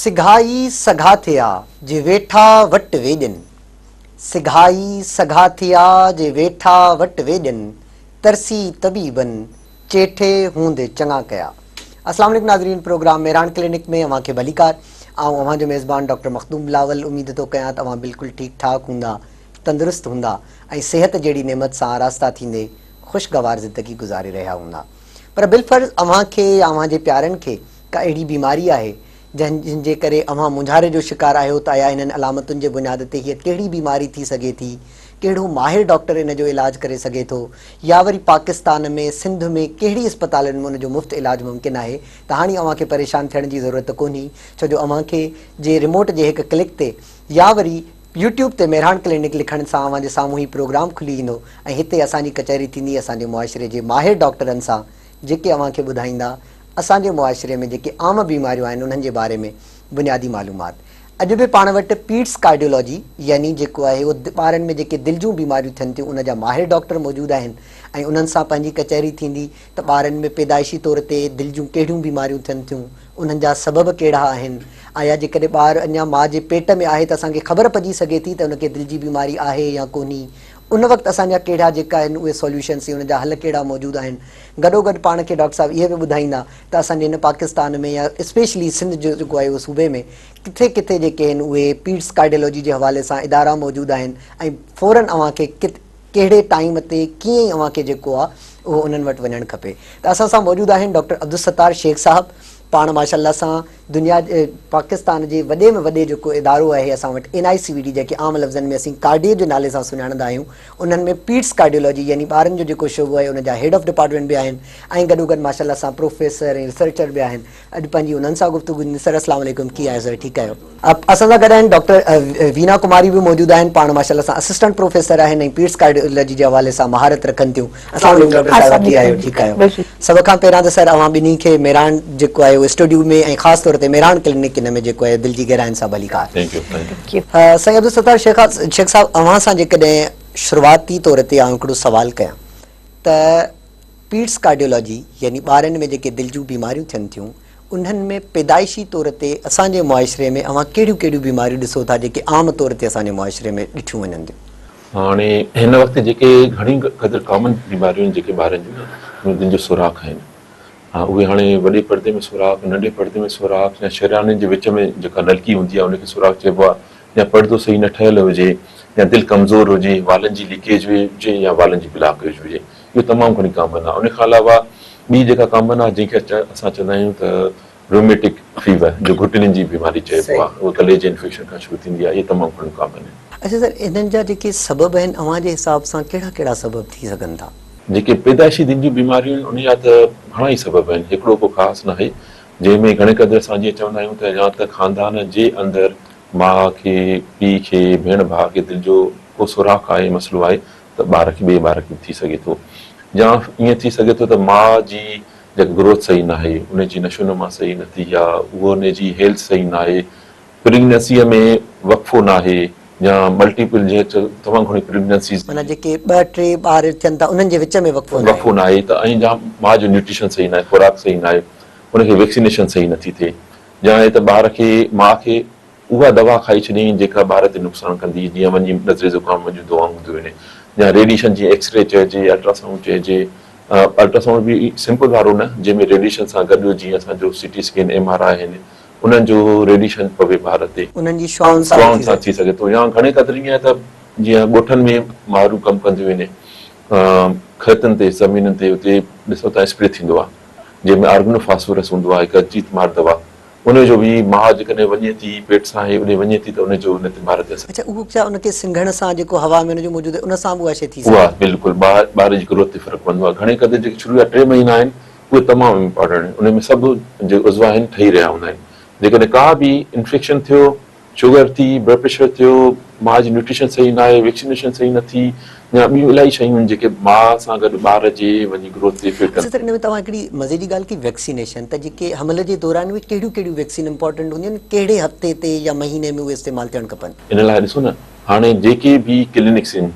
سگهائي سگها ٿيا، جي ويٺا وٽ ويڄن. سگهائي سگها ٿيا، جي ويٺا وٽ ويڄن. ترسي طبيبن، چيٺي هوند چڱا ڪيا. السلام عليڪم ناظرين پروگرام مهراڻ ڪلينڪ ۾ اوهان کي ڀليڪار. آئون اوهان جو ميزبان ڊاڪٽر مخدوم بلاول اميد ٿو ڪيان ته اوهان بلڪل ٺيڪ ٺاڪ هوندا، تندرست هوندا ۽ صحت جهڙي نعمت سان آراسته ٿيندي خوشگوار زندگي گذاري رهيا هوندا. پر بالفرض اوهان کي يا اوهان جي پيارن کي ڪا اهڙي بيماري آهي جنهن جي ڪري اوهان مونجهاري جو شڪار آهيو ته آيا انهن علامتن جي بنياد تي هيء ڪهڙي بيماري ٿي سگهي ٿي، ڪهڙو ماهر ڊاڪٽر ان جو علاج ڪري سگهي ٿو يا وري پاڪستان ۾ سنڌ ۾ ڪهڙي اسپتالن ۾ ان جو مفت علاج ممڪن آهي ته هاڻي اوهان کي پريشان ٿيڻ جي ضرورت ڪونهي ڇو جو اوهان کي جي ريموٽ جي هڪ ڪلڪ تي يا وري يوٽيوب تي مهراڻ ڪلينڪ لکڻ سان اوهان جي سامهون هي پروگرام کلي ايندو ۽ هتي اسان جي ڪچهري ٿيندي اسان جي معاشري جي ماهر ڊاڪٽرن سان جيڪي اوهان کي ٻڌائيندا اسان جي معاشري ۾ جيڪي عام بيماريون آهن انهن جي باري ۾ بنيادي معلومات. اڄ به پاڻ وٽ پيڊس ڪارڊيولاجي يعني جيڪو آهي اهو ٻارن ۾ جيڪي دل جون بيماريون ٿين ٿيون ان جا ماهر ڊاڪٽر موجود آهن ۽ انهن سان پنهنجي ڪچهري ٿيندي ته ٻارن ۾ پيدائشي طور تي دل جون ڪهڙيون بيماريون ٿين ٿيون انهن جا سبب ڪهڙا آهن؟ آيا جيڪڏهن ٻار اڃا ماء جي پيٽ ۾ آهي ته اسان کي خبر پئجي سگهي ٿي ته ان کي دل جي بيماري آهي يا ڪونهي؟ ان وقت اسان جا ڪهڙا جيڪا آهن اهي سوليوشنس يا ان جا حل ڪهڙا موجود آهن؟ گڏوگڏ پاڻ کي ڊاڪٽر صاحب اهي به ٻڌائيندا ته اسان جي هن پاڪستان ۾ يا اسپيشلي سنڌ جو جيڪو آهي اهو صوبي ۾ ڪٿي ڪٿي جيڪي آهن اهي پيڊس ڪارڊيولوجي جي حوالي سان ادارا موجود آهن ۽ فورن اوهان کي ڪهڙي ٽائيم تي ڪيئن اوهان کي جيڪو آ اهو انهن وٽ وڃڻ کپي ته اسان سان موجود آهن ڊاڪٽر عبدالستار شيخ صاحب پاڻ ماشاء الله سان دنيا پاڪستان جي وڏي ۾ وڏي جيڪو ادارو آهي اسان وٽ N I C V D جنهن کي عام لفظن ۾ اسين ڪارڊيو جي نالي سان سڃاڻندا آهيون انهن ۾ پيڊس ڪارڊيولاجي يعني ٻارن جو جيڪو شعبو آهي ان جا هيڊ آف ڊپارٽمينٽ به آهن ۽ گڏوگڏ ماشاء الله سان پروفيسر ۽ ريسرچر به آهن اڄ پنهنجي انهن سان گفتگو ٿيندي سر اسلام عليڪم ڪيئن آهيو سر ٺيڪ آهيو. اسان سان گڏ آهن ڊاڪٽر وينا ڪماري به موجود آهن پاڻ ماشاء الله سان اسسٽنٽ پروفيسر آهن ۽ پيڊس ڪارڊيولاجي جي حوالي سان مهارت رکن ٿيون. السلام عليڪم ڊاڪٽر صاحبه ڪيئن آهيو ٺيڪ آهيو سڀ کان پهريان ته سر اوهان ٻنهي کي مهراڻ جيڪو آهي اهو اسٽوڊيو ۾ ۽ خاص طور تي مهراڻ ڪلينڪ ان ۾ جيڪو آهي دل جي گهراين سان ڀليڪار. Thank you thank you. سائين عبدالستار شيخ شيخ صاحب اوهان سان جيڪڏهن شروعاتي طور تي آئون هڪڙو سوال ڪيان ته پيڊس ڪارڊيولاجي يعني ٻارن ۾ جيڪي دل جون بيماريون ٿين ٿيون انهن ۾ پيدائشي طور تي اسان جي معاشري ۾ اوهان ڪهڙيون ڪهڙيون بيماريون ڏسو ٿا جيڪي عام طور تي اسان جي معاشري ۾ ڏٺيون وڃن ٿيون؟ هاڻي هن وقت جيڪي گهڻي قدر ڪامن بيماريون آهن جيڪي ٻارن جون اهي دل جو سوراخ آهن ها اهي هاڻي وڏي پردي ۾ سوراخ ننڍي پردي ۾ سوراخ يا شريانين جي وچ ۾ جيڪا نلڪي هوندي آهي ان کي سوراخ چئبو آهي يا پردو صحيح نه ٺهيل هجي يا دل ڪمزور هجي والن جي ليڪيج هجي يا والن جي بلاڪيج هجي اهو تمام گهڻي ڪامن آهي ان کان علاوه ٻي جيڪا ڪامن آهي جنهن کي اسان چوندا آهيون ته روميٽڪ فيور جو گهٽنين جي بيماري چئبو آهي اهو گلي جي انفيڪشن کان شروع ٿيندي آهي اهي تمام گهڻيون ڪامن آهن. اڇا سر انهن جا جيڪي سبب آهن اوهان جي حساب سان ڪهڙا ڪهڙا سبب ٿي سگهن ٿا؟ جيڪي پيدائشي دل جون بيماريون آهن ان جا ته گهڻا ئي سبب آهن هڪڙو ڪو خاص ناهي جنهن ۾ گهڻي قدر اسان جيئن چوندا آهيون ته يا ته خاندان جي اندر ماء کي پيء کي ڀيڻ ڀاء کي دل جو ڪو سوراخ آهي مسئلو آهي ته ٻار کي ٻئي ٻار کي به ٿي سگهي ٿو يا ائين ٿي سگهي ٿو ته ماء جي جيڪا گروٿ صحيح ناهي ان جي نشو نما صحيح نه ٿي يا اهو ان جي هيلٿ صحيح ناهي پريگننسيء ۾ وقفو ناهي يا ملٽيپل جيئن تمام گهڻيون پريگننسيز معنيٰ جيڪي ٻه ٽي ٻار ٿين ٿا انهن جي وچ ۾ وقفو ناهي. وقفو ناهي ته ۽ يا ماء جو نيوٽريشن صحيح ناهي خوراڪ صحيح ناهي ان کي ويڪسينيشن صحيح نٿي ٿئي يا ته ٻار کي ماء کي اها دوا کائي ڇڏيائين جيڪا ٻار تي نقصان ڪندي جيئن وڃي نزلي زڪام جون دوائون هونديون آهن يا ريڊيشن جيئن ايڪسري چئجي الٽراسائونڊ چئجي الٽراسائونڊ به سمپل وارو نه جنهن ۾ ريڊيشن سان گڏ جيئن اسان جو C T scan M R I آهن انهن جو ريڊيشن پوي ٻار تي انهن جي شعاعن سان شعاعن سان ٿي سگهي ٿو يا گهڻي قدر ائين آهي ته جيئن ڳوٺن ۾ مائرون ڪم ڪنديون آهن کيتن تي زمينن تي اتي ڏسو ته اسپري ٿيندو آهي جنهن ۾ آرگنو فاسفورس هوندو آهي هڪ جيت مار دوا ان جو به ماء جيڪڏهن وڃي ٿي پيٽ سان هي اوڏي وڃي ٿي ته ان جو ان تي ٻار تي اثر. اڇا اهو ڇا ان کي سنگهڻ سان جيڪو هوا ۾ ان جو موجود آهي ان سان به اها شيء ٿي سگهي اها بلڪل ٻار ٻار جي گروٿ تي فرق پوندو آهي گهڻي قدر جيڪي شروع جا ٽي مهينا آهن اهي تمام امپارٽنٽ آهن ان ۾ سڀ جيڪي عضوا آهن ٺهي رهيا هوندا آهن جيڪڏهن ڪا به انفيڪشن ٿيو شگر ٿي، بلڊ پريشر ٿيو، ماء جي نيوٽريشن صحيح ناهي، ويڪسينيشن صحيح نه ٿي يا ٻيون الاهي شيون آهن جيڪي ماء سان گڏ ٻار جي وڃي گروٿ تي افيڪٽ ڪن. اڇا سر ان ۾ توهان هڪڙي مزي جي ڳالهه ڪئي ويڪسينيشن ته جيڪي حمل جي دوران اهي ڪهڙيون ڪهڙيون ويڪسين امپارٽنٽ هونديون آهن ڪهڙي هفتي تي يا مهيني ۾ اهي استعمال ٿيڻ کپن؟ ان لاء ڏسو نه هاڻي جيڪي به ڪلينڪس آهن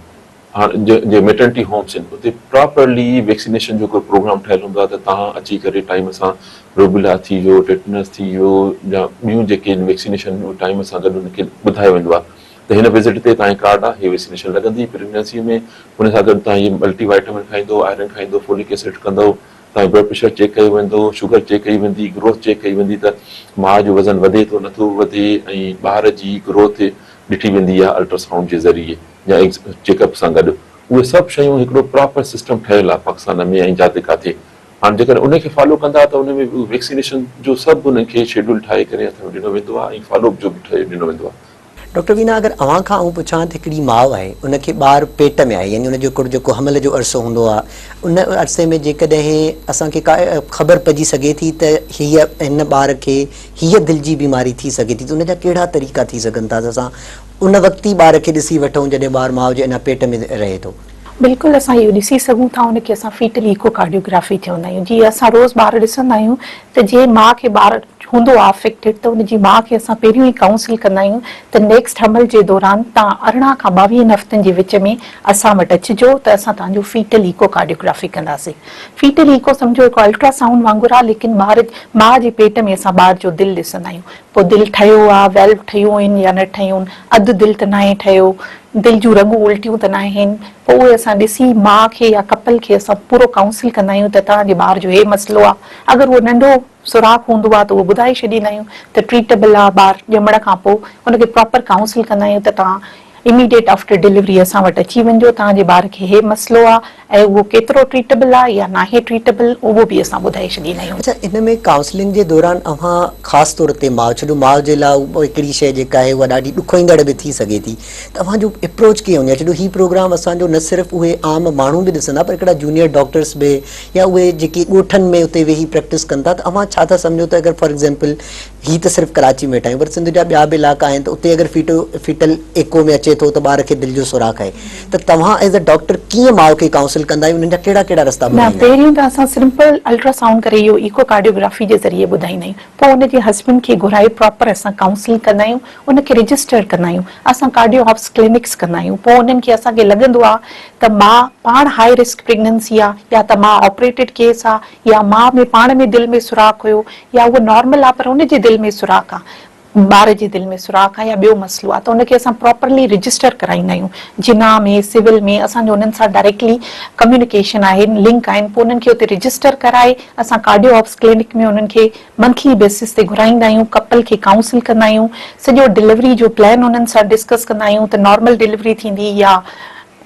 هاڻ جي ميٽرنٽي هومس آهن اتي پراپرلي ويڪسينيشن جو هڪڙو پروگرام ٺهيل هوندو آهي ته توهان اچي ڪري ٽائيم سان روبيلا ٿي ويو ٽيٽنس ٿي ويو يا ٻيون جيڪي ويڪسينيشن ٽائيم سان گڏ ان کي ٻڌايو ويندو آهي ته هن وزٽ تي توهان جي ڪارڊ آهي هي ويڪسينيشن لڳندي پريگننسي ۾ ان سان گڏ توهان هي ملٽي وائٽمن کائيندو آئرن کائيندو فولڪ ايسڊ ڪندو توهان جو بلڊ پريشر چيڪ ڪيو ويندو شگر چيڪ ڪئي ويندي گروٿ چيڪ ڪئي ويندي ته ماء جو وزن وڌي ٿو نٿو وڌي ۽ ٻار جي گروٿ ڏٺي ويندي آهي الٽراسائونڊ جي ذريعي يا چيڪ اپ سان گڏ اهي سڀ شيون هڪڙو پراپر سسٽم ٺهيل آهي پاڪستان ۾ ۽ جاتي ڪاٿي هاڻ جيڪڏهن ان کي فالو ڪندا ته ان ۾ ويڪسينيشن جو سڀ انهن کي شيڊول ٺاهي ڪري هٿ ۾ ڏنو ويندو آهي ۽ فالو اپ جو به ٺاهي ڏنو ويندو آهي. ڊاڪٽر وينا اگر اوهان کان آئون پڇان ته هڪڙي ماء آهي ان کي ٻار پيٽ ۾ آهي يعني ان جو هڪڙو جيڪو حمل جو عرصو هوندو آهي ان عرصي ۾ جيڪڏهن اسان کي ڪا خبر پئجي سگهي ٿي ته هيء هن ٻار کي هيء دل جي بيماري ٿي سگهي ٿي ته ان جا ڪهڙا طريقا ٿي سگهن ٿا ته اسان ان وقت ئي ٻار کي ڏسي وٺون جڏهن ٻار ماء جي اڃا پيٽ ۾ رهي ٿو. بلڪل اسان اهو ڏسي سگهون ٿا ان کي اسان فيٽل ايڪو ڪارڊيوگرافي چوندا آهيون جيئن اسان روز ٻار ڏسندا آهيون ته جنهن ماء کي ٻار هوندو آهي افيڪٽيڊ ته ان جي ماء کي اسان پهريون ئي ڪائونسل ڪندا آهيون ته نيڪسٽ حمل جي دوران توهان 18 کان 22 هفتن جي وچ ۾ اسان وٽ اچجو ته اسان توهان جو فيٽل ايڪو ڪارڊيوگرافي ڪنداسين فيٽل ايڪو سمجهو هڪ الٽرا سائونڊ وانگر آهي ليڪن ٻار ماء جي پيٽ ۾ اسان ٻار جو دل ڏسندا آهيون پوء دل ٺهيو آ، ويلو ٺهيون آهن يا نه ٺهيون، اڌ دل ته ناهي ٺهيو، دل جون رڳون الٽيون ته ناهن، پوء اهي اسان ڏسي ماء کي يا ڪپل کي اسان پورو ڪائونسل ڪندا آهيون ته توهان جي ٻار جو هي مسئلو آ، اگر اهو ننڍو سوراخ هوندو آ ته اهو ٻڌائي ڇڏيندا آهيون ته ٽريٽبل آ ٻار ڄمڻ کان پوء ان کي پراپر ڪائونسل ڪندا آهيون ته توهان اميڊيٽ آفٽر ڊليوري اسان وٽ اچي وڃجو توهان جي ٻار کي هي مسئلو آ ۽ اهو ڪيترو ٽريٽبل آ يا ناهي ٽريٽبل اهو به اسان ٻڌائي ڇڏيندا آهيون. اڇا ان ۾ ڪائونسلنگ جي دوران اوهان خاص طور تي ماء ڇو جو ماء جي لاء اها هڪڙي شيء جيڪا آهي اها ڏاڍي ڏکوئيندڙ به ٿي سگهي ٿي ته اوهان جو اپروچ ڪيئن هوندي آهي ڇو جو هي پروگرام اسان جو نه صرف اهي عام ماڻهو به ڏسندا پر هڪڙا جونيئر ڊاڪٽرس به يا اهي جيڪي ڳوٺن ۾ اتي ويهي پريڪٽس ڪن ٿا ته اوهان ڇا ٿا سمجهو ته اگر فار ايگزامپل هي ته صرف ڪراچي ۾ ويٺا آهيون پر سنڌ جا ٻيا به علائقا آهن ته اتي اگر فيٽو فيٽل ايڪو ۾ اچي ٿو ته ٻار کي دل جو سوراخ آهي ته توهان ايز ا ڊاڪٽر ڪيئن ماء کي ڪائونسل ڪندا آهيو انهن جا ڪهڙا ڪهڙا رستا نه ٻڌائيندا آهيو؟ پهريون ته اسان سمپل الٽرا سائونڊ ڪري اهو ايڪو ڪارڊيوگرافي جي ذريعي ٻڌائيندا آهيون پوء ان جي هسبنڊ کي گهرائي پراپر اسان ڪائونسل ڪندا آهيون ان کي رجسٽر ڪندا آهيون اسان ڪارڊيو آپس ڪلينڪس ڪندا آهيون پوء انهن کي اسان کي لڳندو آهي ته ماء پاڻ هاء رسڪ پريگننسي آهي يا ته ماء آپريٽيڊ ڪيس آهي يا ماء ۾ پاڻ ۾ دل ۾ سوراخ هيو يا اهو نارمل آ پر ان جي دل ۾ سوراخ آ ٻار جي دل ۾ سوراخ آ يا ٻيو مسئلو آ ته ان کي اسان پراپرلي رجسٽر ڪرائيندا آهيون جناح ۾ سول ۾ اسان جو انهن سان ڊائريڪٽلي ڪميونيڪيشن آهي لنڪ آهن پوء انهن کي اتي رجسٽر ڪرائي اسان ڪارڊيو آپس ڪلينڪ ۾ انهن کي منٿلي بيسس تي گهرائيندا آهيون ڪپل کي ڪائونسل ڪندا آهيون سڄو ڊليوري جو پلان انهن سان ڊسڪس ڪندا آهيون ته نارمل ڊليوري ٿيندي يا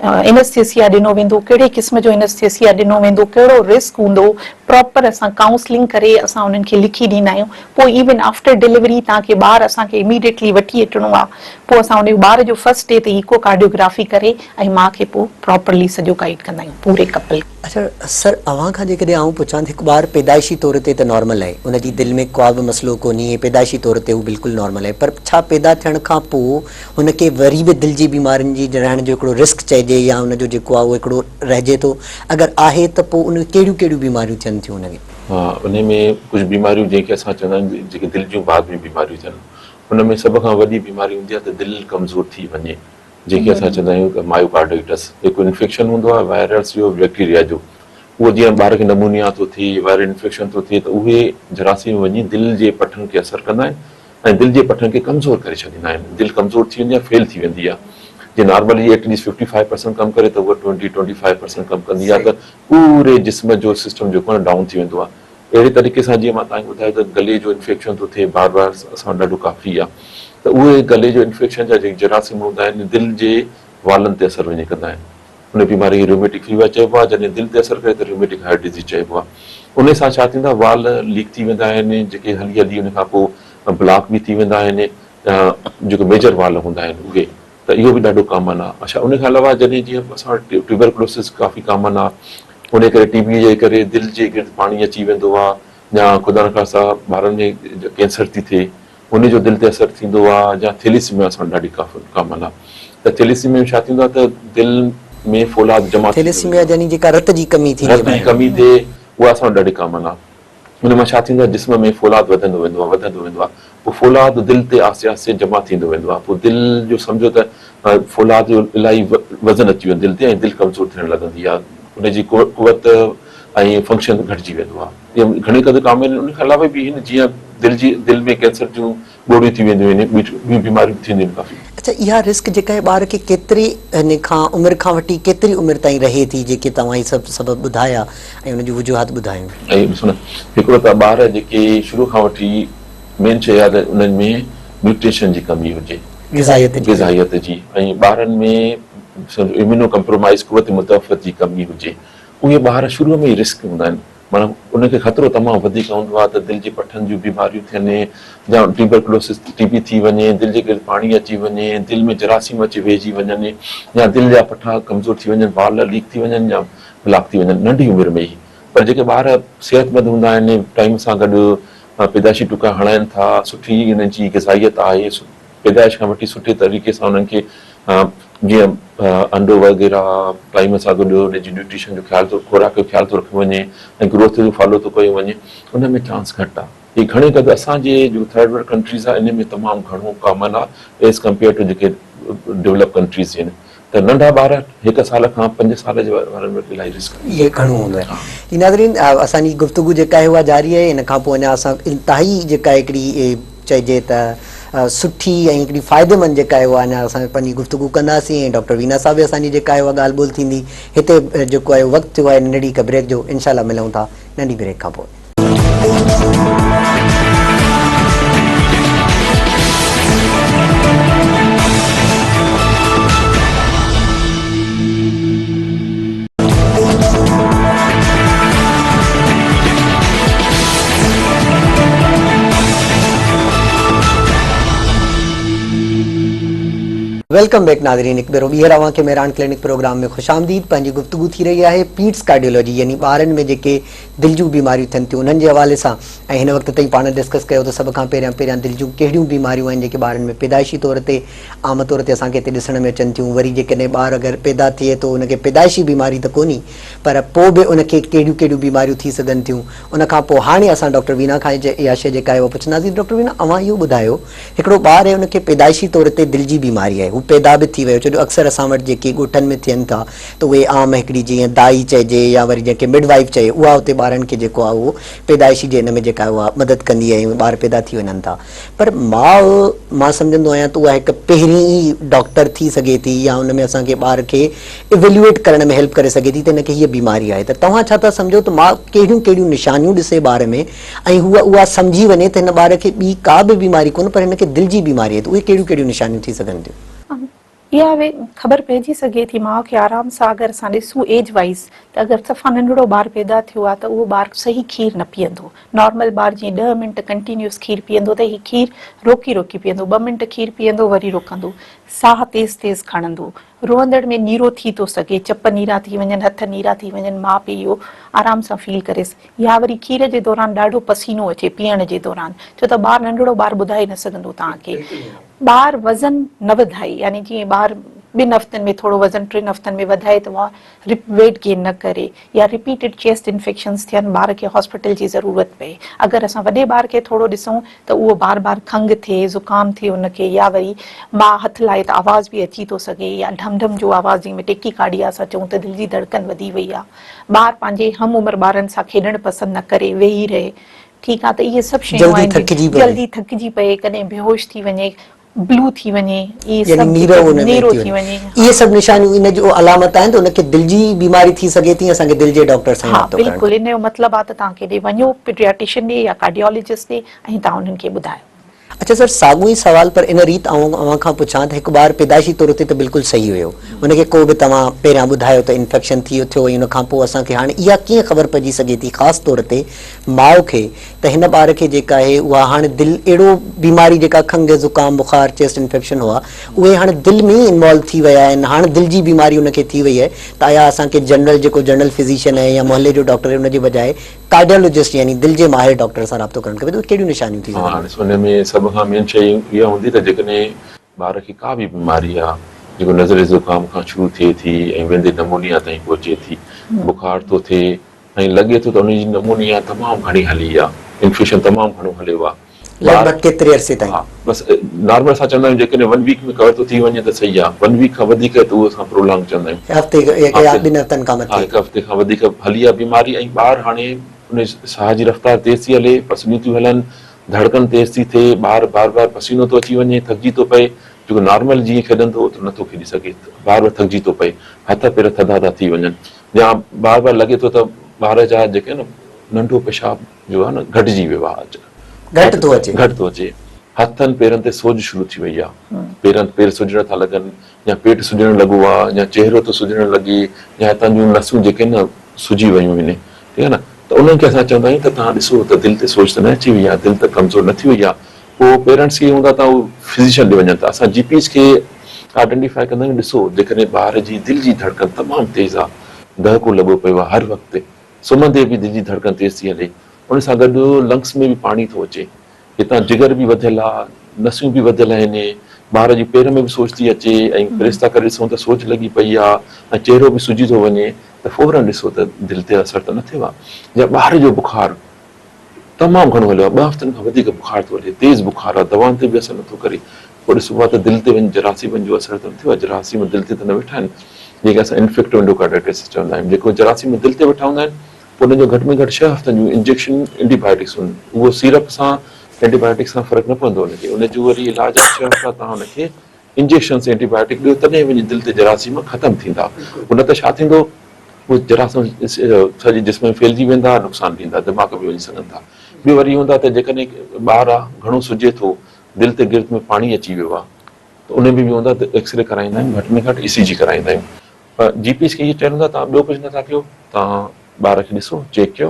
اينسٿيسيا ڏنو ويندو، ڪهڙي قسم جو اينسٿيسيا ڏنو ويندو، ڪهڙو رسڪ هوندو، پراپر اسان ڪائونسلنگ ڪري اسان انهن کي لکي ڏيندا آهيون، پوء ايون آفٽر ڊليوري توهان کي ٻار اسان کي اميڊيٽلي وٺي اچڻو آهي، پوء اسان ان ٻار جو فرسٽ ڊي تي ايڪو ڪارڊيوگرافي ڪري ۽ ماء کي پوء پراپرلي سڄو گائيڊ ڪندا آهيون پوري ڪپل کي. اڇا سر اوهان کان جيڪڏهن آئون پڇان ته هڪ ٻار پيدائشي طور تي ته نارمل آهي ان جي دل ۾ ڪا به مسئلو ڪونهي پيدائشي طور تي هو بلڪل نارمل آهي پر ڇا پيدا ٿيڻ کان پوء هن کي وري به دل جي بيمارين جي رهڻ جو هڪڙو رسڪ چئجي يا ان جو جيڪو آهي اهو هڪڙو رهجي ٿو اگر آهي ته پوء ان ڪهڙيون ڪهڙيون بيماريون ٿين ٿيون ان کي؟ ها انهي ۾ ڪجهه بيماريون جنهن کي اسان چوندا آهيون جيڪي دل جون بعد ۾ بيماريون ٿين ان ۾ سڀ کان وڏي بيماري هوندي آهي ته دل ڪمزور ٿي وڃي جنهن کي اسان چوندا آهيون ته مايوڪارڊائٽس هڪ انفيڪشن هوندو آهي وائرس جو بيڪٽيريا جو اهو جيئن ٻار کي نمونيا ٿو ٿئي وائرل انفيڪشن ٿو ٿئي ته اهي جراثيم وڃي دل جي پٺن کي اثر ڪندا آهن ۽ دل جي پٺن کي ڪمزور ڪري ڇڏيندا آهن دل ڪمزور ٿي ويندي آهي فيل ٿي ويندي آهي جي normally at least fifty five percent ڪم ڪري ته اها ٽوئنٽي ٽوئنٽي فائيو پرسنٽ ڪم ڪندي آهي ته پوري جسم جو سسٽم جيڪو آهي ڊائون ٿي ويندو آهي اهڙي طريقي سان جيئن مان توهان کي ٻڌايو ته گلي جو انفيڪشن ٿو ٿئي بار بار اسان وٽ ڏاڍو ڪافي آهي ته اهي گلي جو انفيڪشن جا جيڪي جراثيم هوندا آهن دل جي والن تي اثر وڃي ڪندا آهن ان بيماري کي ريوميٽڪ فيور چئبو آهي، جڏهن دل تي اثر ڪري ته ريوميٽڪ هارٽ ڊزيز چئبو آهي. انهي سان ڇا ٿيندو آهي وال ليڪ ٿي ويندا آهن جيڪي هلي هلي ان کان پوء بلاڪ به ٿي ويندا آهن جيڪي ميجر وال هوندا آهن اهي ته اهو به ڏاڍو ڪامن آهي. اڇا ان کان علاوه جڏهن جيئن اسان وٽ ٽيوبرڪلوسس ڪافي ڪامن آهي ان ڪري ٽي بي جي ڪري دل جي گرد پاڻي اچي ويندو آهي يا خدا نخواسته ٻارن ۾ ڪينسر ٿي ٿئي ان جو دل تي اثر ٿيندو آ يا ٿيليسيميا اسان وٽ ڏاڍي ڪامن آ ته ٿيليسيميا ۾ ڇا ٿيندو آ ته دل ۾ فولاد جمع ٿيندو ٿيليسيميا يعني جيڪا رت جي ڪمي ٿيندي رت جي ڪمي ٿئي اها اسان وٽ ڏاڍي ڪامن آ ان مان ڇا ٿيندو آ جسم ۾ فولاد وڌندو ويندو آ وڌندو ويندو آ پوء فولاد دل تي آهستي آهستي جمع ٿيندو ويندو آهي پوء دل جو سمجهو ته فولاد جو الاهي وزن اچي ويندو دل تي ۽ دل ڪمزور ٿيڻ لڳندي آهي ان جي قوت ۽ فنڪشن گهٽجي ويندو آهي اهي گهڻي قدر ڪامن آهن ان کان علاوه به آهن جيئن دل جي دل ۾ ڪينسر جون ڳوڙهيون ٿي وينديون آهن ٻيون بيماريون به ٿينديون آهن ڪافي. اڇا اها رسڪ جيڪا آهي ٻار کي ڪيتري هن کان عمر کان وٺي ڪيتري عمر تائين رهي ٿي جيڪي توهان هي سڀ سبب ٻڌايا ۽ ان جون وجوهات ٻڌايون. ۽ ڏسو نه هڪڙو ته ٻار جيڪي شروع کان وٺي مين شيء اها ته انهن ۾ نيوٽريشن جي ڪمي هجي غذائيت جي غذائيت جي ۽ ٻارن ۾ سمجهو اميونو ڪمپرومائز قوت مدافعت جي ڪمي هجي اهي ٻار شروع ۾ ئي رسڪ هوندا آهن معنيٰ انهن کي خطرو تمام وڌيڪ هوندو آهي ته دل جي پٺن جون بيماريون ٿين يا ٽيوبرڪلوسس ٽي بي ٿي وڃي دل جي گرد پاڻي اچي وڃي دل ۾ جراثيم اچي ويهجي وڃن يا دل جا پٺا ڪمزور ٿي وڃن وال ليڪ ٿي وڃن يا بلاڪ ٿي وڃن ننڍي عمر ۾ ئي پر جيڪي ٻار صحتمند هوندا آهن ٽائيم سان گڏ پيدائشي ٽڪا هڻائن ٿا سٺي انهن جي غذائيت آهي پيدائش کان وٺي سٺي طريقي سان انهن کي جيئن انڊو وغيره ٽائيم سان گڏ ان جي نيوٽريشن جو خيال ٿو خوراڪ جو خيال ٿو رکيو وڃي ۽ گروٿ جو فالو ٿو ڪيو وڃي ان ۾ چانس گهٽ آهي هي گهڻي قدر اسان جي جو ٿرڊ ورلڊ ڪنٽريز آهي ان ۾ تمام گهڻو ڪامن آهي ايز ڪمپيئر ٽو جيڪي ڊولپ ڪنٽريز آهن ته ننڍا ٻار هڪ سال کان پنج سال جي وارن وٽ الاهي رسڪ آهي. اهي گهڻو هوندو آهي. جي ناظرين اسان جي گفتگو جيڪا آهي اها جاري آهي ان کان پوء اڃا اسان انتهائي جيڪا هڪڙي چئجي ته سٺي ۽ هڪڙي فائديمند جيڪا آهي اها اڃا اسان پنهنجي گفتگو ڪنداسين ۽ ڊاڪٽر وينا صاحب به اسان جي جيڪا آهي اها ڳالهه ٻولهه ٿيندي هتي جيڪو آهي وقت ٿيو آهي ننڍڙي هڪ بريڪ جو انشاء الله ملون ٿا ننڍي بريڪ کان پوء. Welcome back ناظرين هڪ ڀيرو ٻيهر اوهان کي مهراڻ ڪلينڪ پروگرام ۾ خوش آمديد پنهنجي گفتگو ٿي رهي آهي پيڊس ڪارڊيولوجي يعني ٻارن ۾ جيڪي دل جون بيماريون ٿين ٿيون انهن جي حوالي سان ۽ هن وقت تائين پاڻ ڊسڪس ڪيو ته سڀ کان پهريان پهريان دل جون ڪهڙيون بيماريون آهن جيڪي ٻارن ۾ پيدائشي طور تي عام طور تي اسان کي هتي ڏسڻ ۾ اچن ٿيون وري جيڪڏهن ٻار اگر پيدا ٿئي ٿو ان کي پيدائشي بيماري ته ڪونهي پر پوء به ان کي ڪهڙيون ڪهڙيون بيماريون ٿي سگهن ٿيون ان کان پوء هاڻي اسان ڊاڪٽر وينا کان اها شيء جيڪا آهي اها پڇنداسين ڊاڪٽر وينا اوهان اهو ٻڌايو هڪڙو ٻار آهي ان کي پيدائشي طور تي دل جي بيماري آهي هو پيدا به ٿي ويو ڇو جو اڪثر اسان وٽ جيڪي ڳوٺن ۾ ٿين ٿا ته اهي عام هڪڙي جيئن دائي چئجي يا وري جنهن کي مڊ وائيف چئي اها اتي ٻارن کي جيڪو آهي اهو پيدائشي جي ان ۾ جيڪا آهي اها مدد ڪندي آهي ۽ ٻار پيدا ٿي وڃن ٿا پر ماء مان سمجهندو آهيان ته اها هڪ پهرين ئي ڊاڪٽر ٿي سگهي ٿي يا ان ۾ اسان کي ٻار کي ايويليوئيٽ ڪرڻ ۾ هيلپ ڪري سگهي ٿي ته هن کي هيء بيماري آهي ته توهان ڇا ٿا سمجهو ته ماء ڪهڙيون ڪهڙيون نشانيون ڏسي ٻار ۾ ۽ هوء اها سمجهي وڃي ته هن ٻار کي ٻي ڪا به بيماري ڪونه پر هن کي دل جي بيماري آهي ته اهي ڪهڙيون ڪهڙيون نشانيون ٿي سگهن ٿيون؟ اها به خبر پئجي سگهي ٿي ماء کي آرام سان اگر اسان ڏسون ايج وائيز ته اگر صفا ننڍڙو ٻار پيدا ٿيو آهي ته اهو ٻار صحيح کير نه پيئندو نارمل ٻار جيئن ڏهه منٽ ڪنٽينيوس کير پيئندو ته هي کير روڪي روڪي پيئندو ٻه منٽ کير پيئندو وري روڪندو ساهه تيز تيز کڻندو روئندڙ ۾ نيرو ٿي ٿو سگهي چپ نيرا ٿي وڃن هٿ نيرا ٿي وڃن ماء پيء اهو آرام سان فيل ڪري يا وري کير جي دوران ڏاڍو پسينو اچي پيئڻ جي دوران ڇو ته ٻار ننڍڙو ٻار ٻڌائي نه سگهندو توهان کي ٻار وزن نه وڌائي يعني جيئن ٻار ٻن هفتن ۾ ٿورو وزن ٽن هفتن ۾ وڌائي ته اها ويٽ گين نه ڪري يا رپيٽيڊ چيسٽ انفيڪشنز ٿين ٻار کي هاسپيٽل جي ضرورت پئي اگر اسان وڏي ٻار کي ٿورو ڏسون ته اهو بار بار کنگهه ٿئي زڪام ٿئي ان کي يا وري ماء هٿ لائي ته آواز به اچي ٿو سگهي يا ڍم ڍم جو آواز جنهن ۾ ٽيڪي ڪارڊيا اسان چئون ته دل جي ڌڙڪن وڌي وئي آهي ٻار پنهنجي هم عمر ٻارن سان کيڏڻ پسند نه ڪري ويهي رهي ٺيڪ آ ته اهي سڀ شيون جلدي آهن ٿڪجي پوي. جلدي ٿڪجي پئي ڪڏهن بيهوش ٿي وڃي بلو ٿي وڃي اهي يعني سڀ نيرو جيڪي ان ۾ نيرو ٿي ٿي وڃي وڃي اهي سڀ نشانيون ان جو علامت آهن ته ان کي دل جي بيماري ٿي سگهي ٿي اسان کي دل جي ڊاڪٽر سان ها رابطو ڪرڻ بلڪل ان جو مطلب آ ته توهان ڪيڏي وڃو پيڊياٽيشن ڏي يا ڪارڊيولوجسٽ ڏي ۽ توهان انهن کي ٻڌايو. اڇا سر ساڳيو ئي سوال پر ان ريت آئون اوهان کان پڇان ته هڪ ٻار پيدائشي طور تي ته بلڪل صحيح هيو ان کي ڪو به توهان پهريان ٻڌايو ته انفيڪشن ٿي ٿيو ۽ ان کان پوء اسان کي هاڻي اها ڪيئن خبر پئجي سگهي ٿي خاص طور تي ماء کي ته هن ٻار کي جيڪا آهي اها هاڻي دل اهڙو بيماري جيڪا کنگهه زڪام بخار چيسٽ انفيڪشن هئا اهي هاڻي دل ۾ ئي انوالو ٿي ويا آهن هاڻي دل جي بيماري ان کي ٿي وئي آهي ته آيا اسان کي جنرل جيڪو جنرل فزيشن آهي يا محلي جو ڊاڪٽر آهي ان جي بجاء ڪارڊيولوجسٽ يعني دل جي ماهر ڊاڪٽر سان رابطو ڪرڻ کپي ته اهي ڪهڙيون نشانيون ٿي ها سگهن ٿيون؟ ڏس ان ۾ سڀ کان مين شيء اها هوندي ته جيڪڏهن ٻار کي ڪا به بيماري آ جيڪو نزلي زڪام کان شروع ٿئي ٿي ۽ ويندي نمونيا تائين پهچي ٿي بخار ٿو ٿئي ۽ لڳي ٿو ته ان جي نمونيا تمام گهڻي هلي آ انفيڪشن تمام گهڻو هليو آ. لڳ ڀڳ ڪيتري عرصي تائين؟ ها بس نارمل اسان چوندا آهيون جيڪڏهن ون ويڪ ۾ ڪور ٿو ٿي وڃي ته صحيح آهي ون ويڪ کان وڌيڪ ته اهو اسان پرولانگ چوندا آهيون. هفتي يا ٻن هفتن کان مٿي. ها هڪ هفتي کان وڌيڪ هلي آهي بيماري ۽ ٻار هاڻي ان ساهه جي رفتار تيز ٿي هلي پسنيون ٿيون هلن ڌڙڪن تيز ٿي ٿئي ٻار بار بار پسينو ٿو اچي وڃي ٿڪجي ٿو پئي جيڪو نارمل جيئن کيڏندو هو اوترو نٿو کيڏي سگهي بار بار ٿڪجي ٿو پئي هٿ پير ٿڌا ٿا ٿي وڃن يا بار بار لڳي ٿو ته ٻار جا جيڪي آهن ننڍو پيشاب جو آهي نه گهٽجي ويو آهي گهٽ ٿو اچي گهٽ ٿو اچي هٿن پيرن تي سوڄ شروع ٿي وئي آهي پيرن پير سڄڻ ٿا لڳن يا پيٽ سڄڻ لڳو آهي يا چهرو ٿو سڄڻ لڳي يا هتان جون نسون جيڪي آهن نه سڄي ويون آهن ٺيڪ آهي نه ته انهن کي اسان چوندا آهيون ته توهان ڏسو ته دل تي سوڄ ته نه اچي وئي آهي دل ته ڪمزور نه ٿي وئي آهي پوء پيرنٽس کي هوندا ته هو فزيشن ڏي وڃن ٿا اسان جي پيز کي آئيڊنٽيفائي ڪندا آهيون ڏسو جيڪڏهن ٻار جي دل جي ڌڙڪن تمام تيز آهي دهڪو لڳو پيو آهي هر وقت سمهندي به دل جي ڌڙڪن تيز ٿي هلي ان سان گڏ لنگس ۾ به پاڻي ٿو اچي هتان جگر به وڌيل آهي نسيون به وڌيل آهن ٻار جي پير ۾ به سوڄ ٿي اچي ۽ پريس ٿا ڪري ڏسون ته سوڄ لڳي پئي آهي ۽ چهرو به سجي ٿو وڃي ته فورن ڏسو ته دل تي اثر ته نه ٿيو آهي يا ٻار جو بخار تمام گهڻو هليو آهي، ٻه هفتن کان وڌيڪ بخار ٿو هلي، تيز بخار آهي، دوائن تي به اثر نٿو ڪري، پوء ڏسبو آهي ته دل تي وڃي جراثيمن جو اثر ته نه ٿيو آهي، جراثيم دل تي ته نه ويٺا آهن، جنهن کي اسان انفيڪٽو اينڊوڪارڊائٽس چوندا آهيون، جيڪو جراثيم دل تي ويٺا هوندا آهن، پوء انهن جو گهٽ ۾ گهٽ ڇهه هفتن جون انجيڪشن اينٽي بايوٽڪس اهو سيرپ سان اينٽي بايوٽڪس سان فرق نه پوندو ان کي، ان جو وري علاج آهي ڇهه هفتا توهان ان کي انجيڪشنس اينٽي بايوٽڪ ڏيو تڏهن وڃي دل تي جراثيم ختم ٿيندا، پوء نه ته ڇا ٿيندو؟ اهي جراثيم سڄي جسم ۾ ڦهلجي ويندا، نقصان ڏيندا، دماغ به وڃي سگهن ٿا. ٻيو وري اهو هوندو آهي ته جيڪڏهن ٻار آهي، گهڻو سجي ٿو، دل تي گرد ۾ پاڻي اچي ويو آهي ته ان ۾ به هوندو آهي ته ايڪسري ڪرائيندا آهيون، گهٽ ۾ گهٽ اي سي جي ڪرائيندا آهيون. پر جي پيز کي اهو چيل هوندو آهي توهان ٻيو ڪجهه نٿا ڪيو، توهان ٻار کي ڏسو، چيڪ ڪيو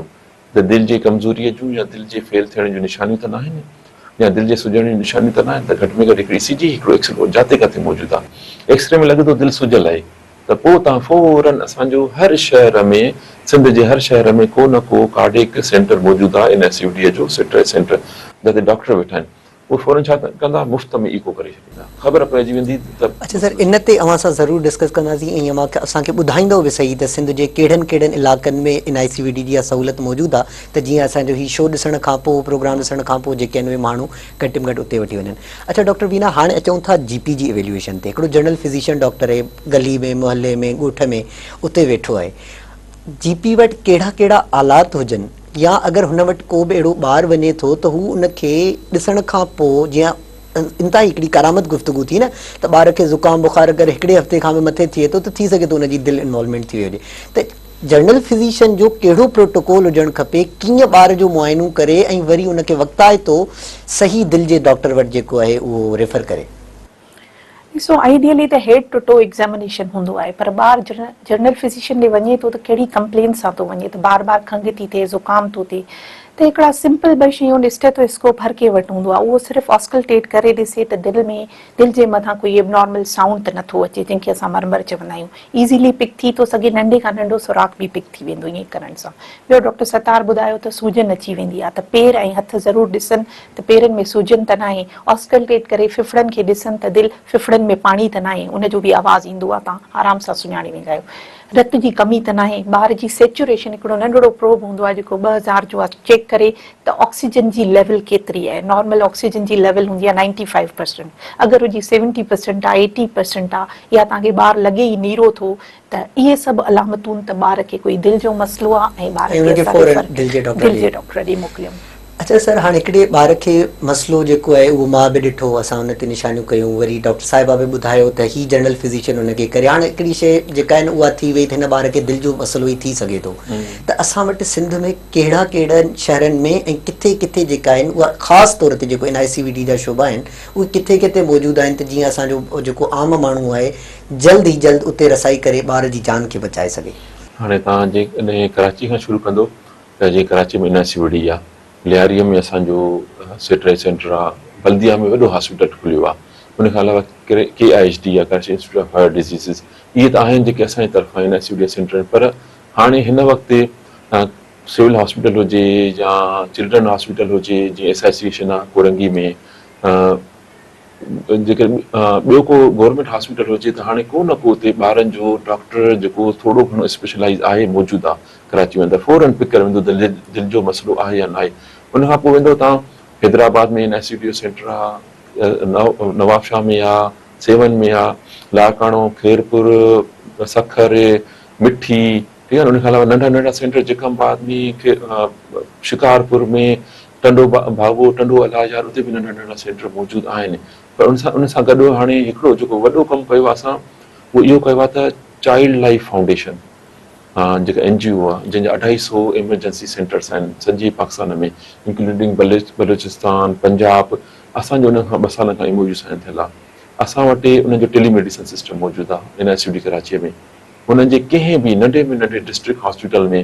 ته دل جي ڪمزوريء جون يا دل جي فيل ٿيڻ جون نشانيون ته ناهن يا دل جي سجڻ جون نشانيون ته ناهن ته گهٽ ۾ گهٽ هڪڙي اي سي جي، هڪڙو ايڪسري جاتي ڪاٿي موجود آهي. ايڪسري ۾ لڳندو دل سجل آهي. ته پوء تان فورن اسان جو هر شهر ۾ سنڌ جي هر شهر ۾ ڪو نه ڪو ڪارڊيڪ سينٽر موجود آهي اين آء سي يو ڊي جو سيٽرائي سينٽر جتي ڊاڪٽر ويٺا آهن اهي فورن ڇا ڪندا مفت ۾ ايڪو ڪري ڇڏيندا خبر پئجي ويندي ته. اڇا سر ان تي اوهان سان ضرور ڊسڪس ڪنداسين ۽ اوهان اسان کي ٻڌائيندو به سهي ته سنڌ جي ڪهڙن ڪهڙن علائقن ۾ اين آء سي وي ڊي جي اها سهولت موجود آهي ته جيئن اسان جو هي شو ڏسڻ کان پوء پروگرام ڏسڻ کان پوء جيڪي آهن اهي ماڻهو گهٽ ۾ گهٽ اتي وٺي وڃن. اڇا ڊاڪٽر بينا هاڻي اچون ٿا جي پي جي ايويليوئيشن تي. هڪڙو جنرل فزيشن ڊاڪٽر آهي گلي ۾ محلي ۾ ڳوٺ ۾ اتي ويٺو آهي. جي پي وٽ ڪهڙا ڪهڙا آلات هجن يا اگر هن وٽ ڪو به اهڙو ٻار وڃي ٿو ته هو ان کي ڏسڻ کان پوء جيئن انتهائي هڪڙي ڪارآمد گفتگو ٿي نه ته ٻار کي زڪام بخار اگر هڪڙي هفتي کان به مٿي ٿئي ٿو ته ٿي سگهي ٿو ان جي دل انوالومينٽ ٿي وئي هجي ته جنرل فزيشن جو ڪهڙو پروٽوڪول هجڻ کپي، ڪيئن ٻار جو معائنو ڪري ۽ وري ان کي وقتائتو صحيح دل جي ڊاڪٽر وٽ جيڪو آهي اهو ريفر ڪري. ڏسو آئيڊيلي ته هيڊ ٽو ٽو ايگزامينيشن هوندو آهي پر ٻار جنرل فزيشن ڏي وڃي ٿو ته ڪهڙي ڪمپلين سان ٿو وڃي ته بار بار کنگهه ٿي ٿئي زڪام ٿو ٿئي ته هڪڙا سمپل ٻه شيون اسٽيٿو اسڪوپ هر ڪنهن وٽ هوندو آهي اهو صرف آسڪلٽيٽ ڪري ڏسي ته دل ۾ دل جي مٿان ڪوئي ايبنارمل سائونڊ ته نٿو اچي جنهن کي اسان مرمر چوندا آهيون ايزيلي پڪ ٿي ٿو سگهي ننڍي کان ننڍو سوراخ به پڪ ٿي ويندو ائين ڪرڻ سان ٻيو ڊاڪٽر ستار ٻڌايو ته سوجن اچي ويندي آهي ته پير ۽ هٿ ضرور ڏسن ته پيرن ۾ سوجن ته ناهي آسڪلٽيٽ ڪري ڦڦڙن کي ڏسن ته دل ڦڦڙن ۾ پاڻي ته ناهي ان جو به آواز ايندو آهي تان آرام سان سڃاڻي ويندا آهيو رت جي ڪمي ته ناهي ٻار جي سيچوريشن هڪڙو ننڍڙو پروب هوندو آهي جيڪو 2000 جو آهي چيڪ ڪري ته آڪسيجن جي ليول ڪيتري آهي نارمل آڪسيجن جي ليول هوندي آهي نائنٽي فائيو پرسنٽ اگر هجي سيونٽي پرسنٽ آهي ايٽي پرسنٽ آهي يا توهان کي ٻار لڳي ئي نيرو ٿو ته اهي سڀ علامتون ته ٻار کي ڪوئي دل جو مسئلو آهي ۽ ٻار کي اسان ريفر دل جي ڊاڪٽر ڏي موڪليون. اڇا سر هاڻي هڪڙي ٻار کي مسئلو جيڪو آهي اهو مان به ڏٺو اسان ان تي نشانيون ڪيون وري ڊاڪٽر صاحبه به ٻڌايو ته هي جنرل فزيشن ان کي ڪري هاڻي هڪڙي شيء جيڪا آهي نه اها ٿي وئي ته هن ٻار کي دل جو مسئلو ئي ٿي سگهي ٿو ته اسان وٽ سنڌ ۾ ڪهڙا ڪهڙن شهرن ۾ ۽ ڪٿي ڪٿي جيڪا آهن اها خاص طور تي جيڪو اين آء سي وي ڊي جا شعبا آهن اهي ڪٿي ڪٿي موجود آهن ته جيئن اسان جو جيڪو عام ماڻهو آهي جلد ئي جلد اتي رسائي ڪري ٻار جي جان کي بچائي سگهي. هاڻي توهان جيڪڏهن ڪراچي کان شروع ڪندو ته جيئن ڪراچي ۾ اين آء سي وي ڊي آهي، لياري ۾ اسان جو سيٽرائي سينٽر آهي، بلديا ۾ وڏو هاسپيٽل کليو آهي، ان کان علاوه ڪي I H D آهي Karachi institute of heart diseases اهي ته آهن جيڪي اسان جي طرفان اين آء سي وي ڊي جا سينٽر آهن پر هاڻي هن وقت سول هاسپيٽل هجي يا چلڊرن هاسپيٽل هجي جيئن ايس I سي شنا ڪورنگي ۾ جيڪر ٻيو ڪو گورنمينٽ هاسپيٽل هجي ته هاڻي ڪو نه ڪو اتي ٻارن جو ڊاڪٽر جيڪو ٿورو گهڻو اسپيشلائز آهي موجود آهي ڪراچي ۾ ته فورن پڪ ڪري ويندو دل دل جو مسئلو آهي يا ناهي ان کان پوء ويندو تان Hyderabad ۾ N I C D جو سينٽر آ، نوابشاهه ۾ آ، سيوهڻ ۾ آ، لاڙڪاڻو، خيرپور، سکر، مٺي، ٺيڪ آ نه ان کان علاوه ننڍا ننڍا سينٽر جيڪب آباد ۾، شڪارپور ۾، ٽنڊو ڀاڳو، ٽنڊو الله يار اتي به ننڍا ننڍا سينٽر موجود آهن پر ان سان ان سان گڏ هاڻي هڪڙو جيڪو وڏو ڪم ڪيو آ اسان اهو اهو ڪيو آ ته چائلڊ لائيف فائونڊيشن جيڪا اين جي او آهي جنهن جا اڍائي سو ايمرجنسي سينٽرس آهن سڄي پاڪستان ۾ انڪلوڊنگ بلوچستان پنجاب اسان جو انهن کان ٻه سالن کان ايم او يو سائن ٿيل آهي اسان وٽ انهن جو ٽيلي ميڊيسن سسٽم موجود آهي اين I C D ڪراچيء ۾ انهن جي ڪنهن به ننڍي ۾ ننڍي ڊسٽرڪٽ هاسپيٽل ۾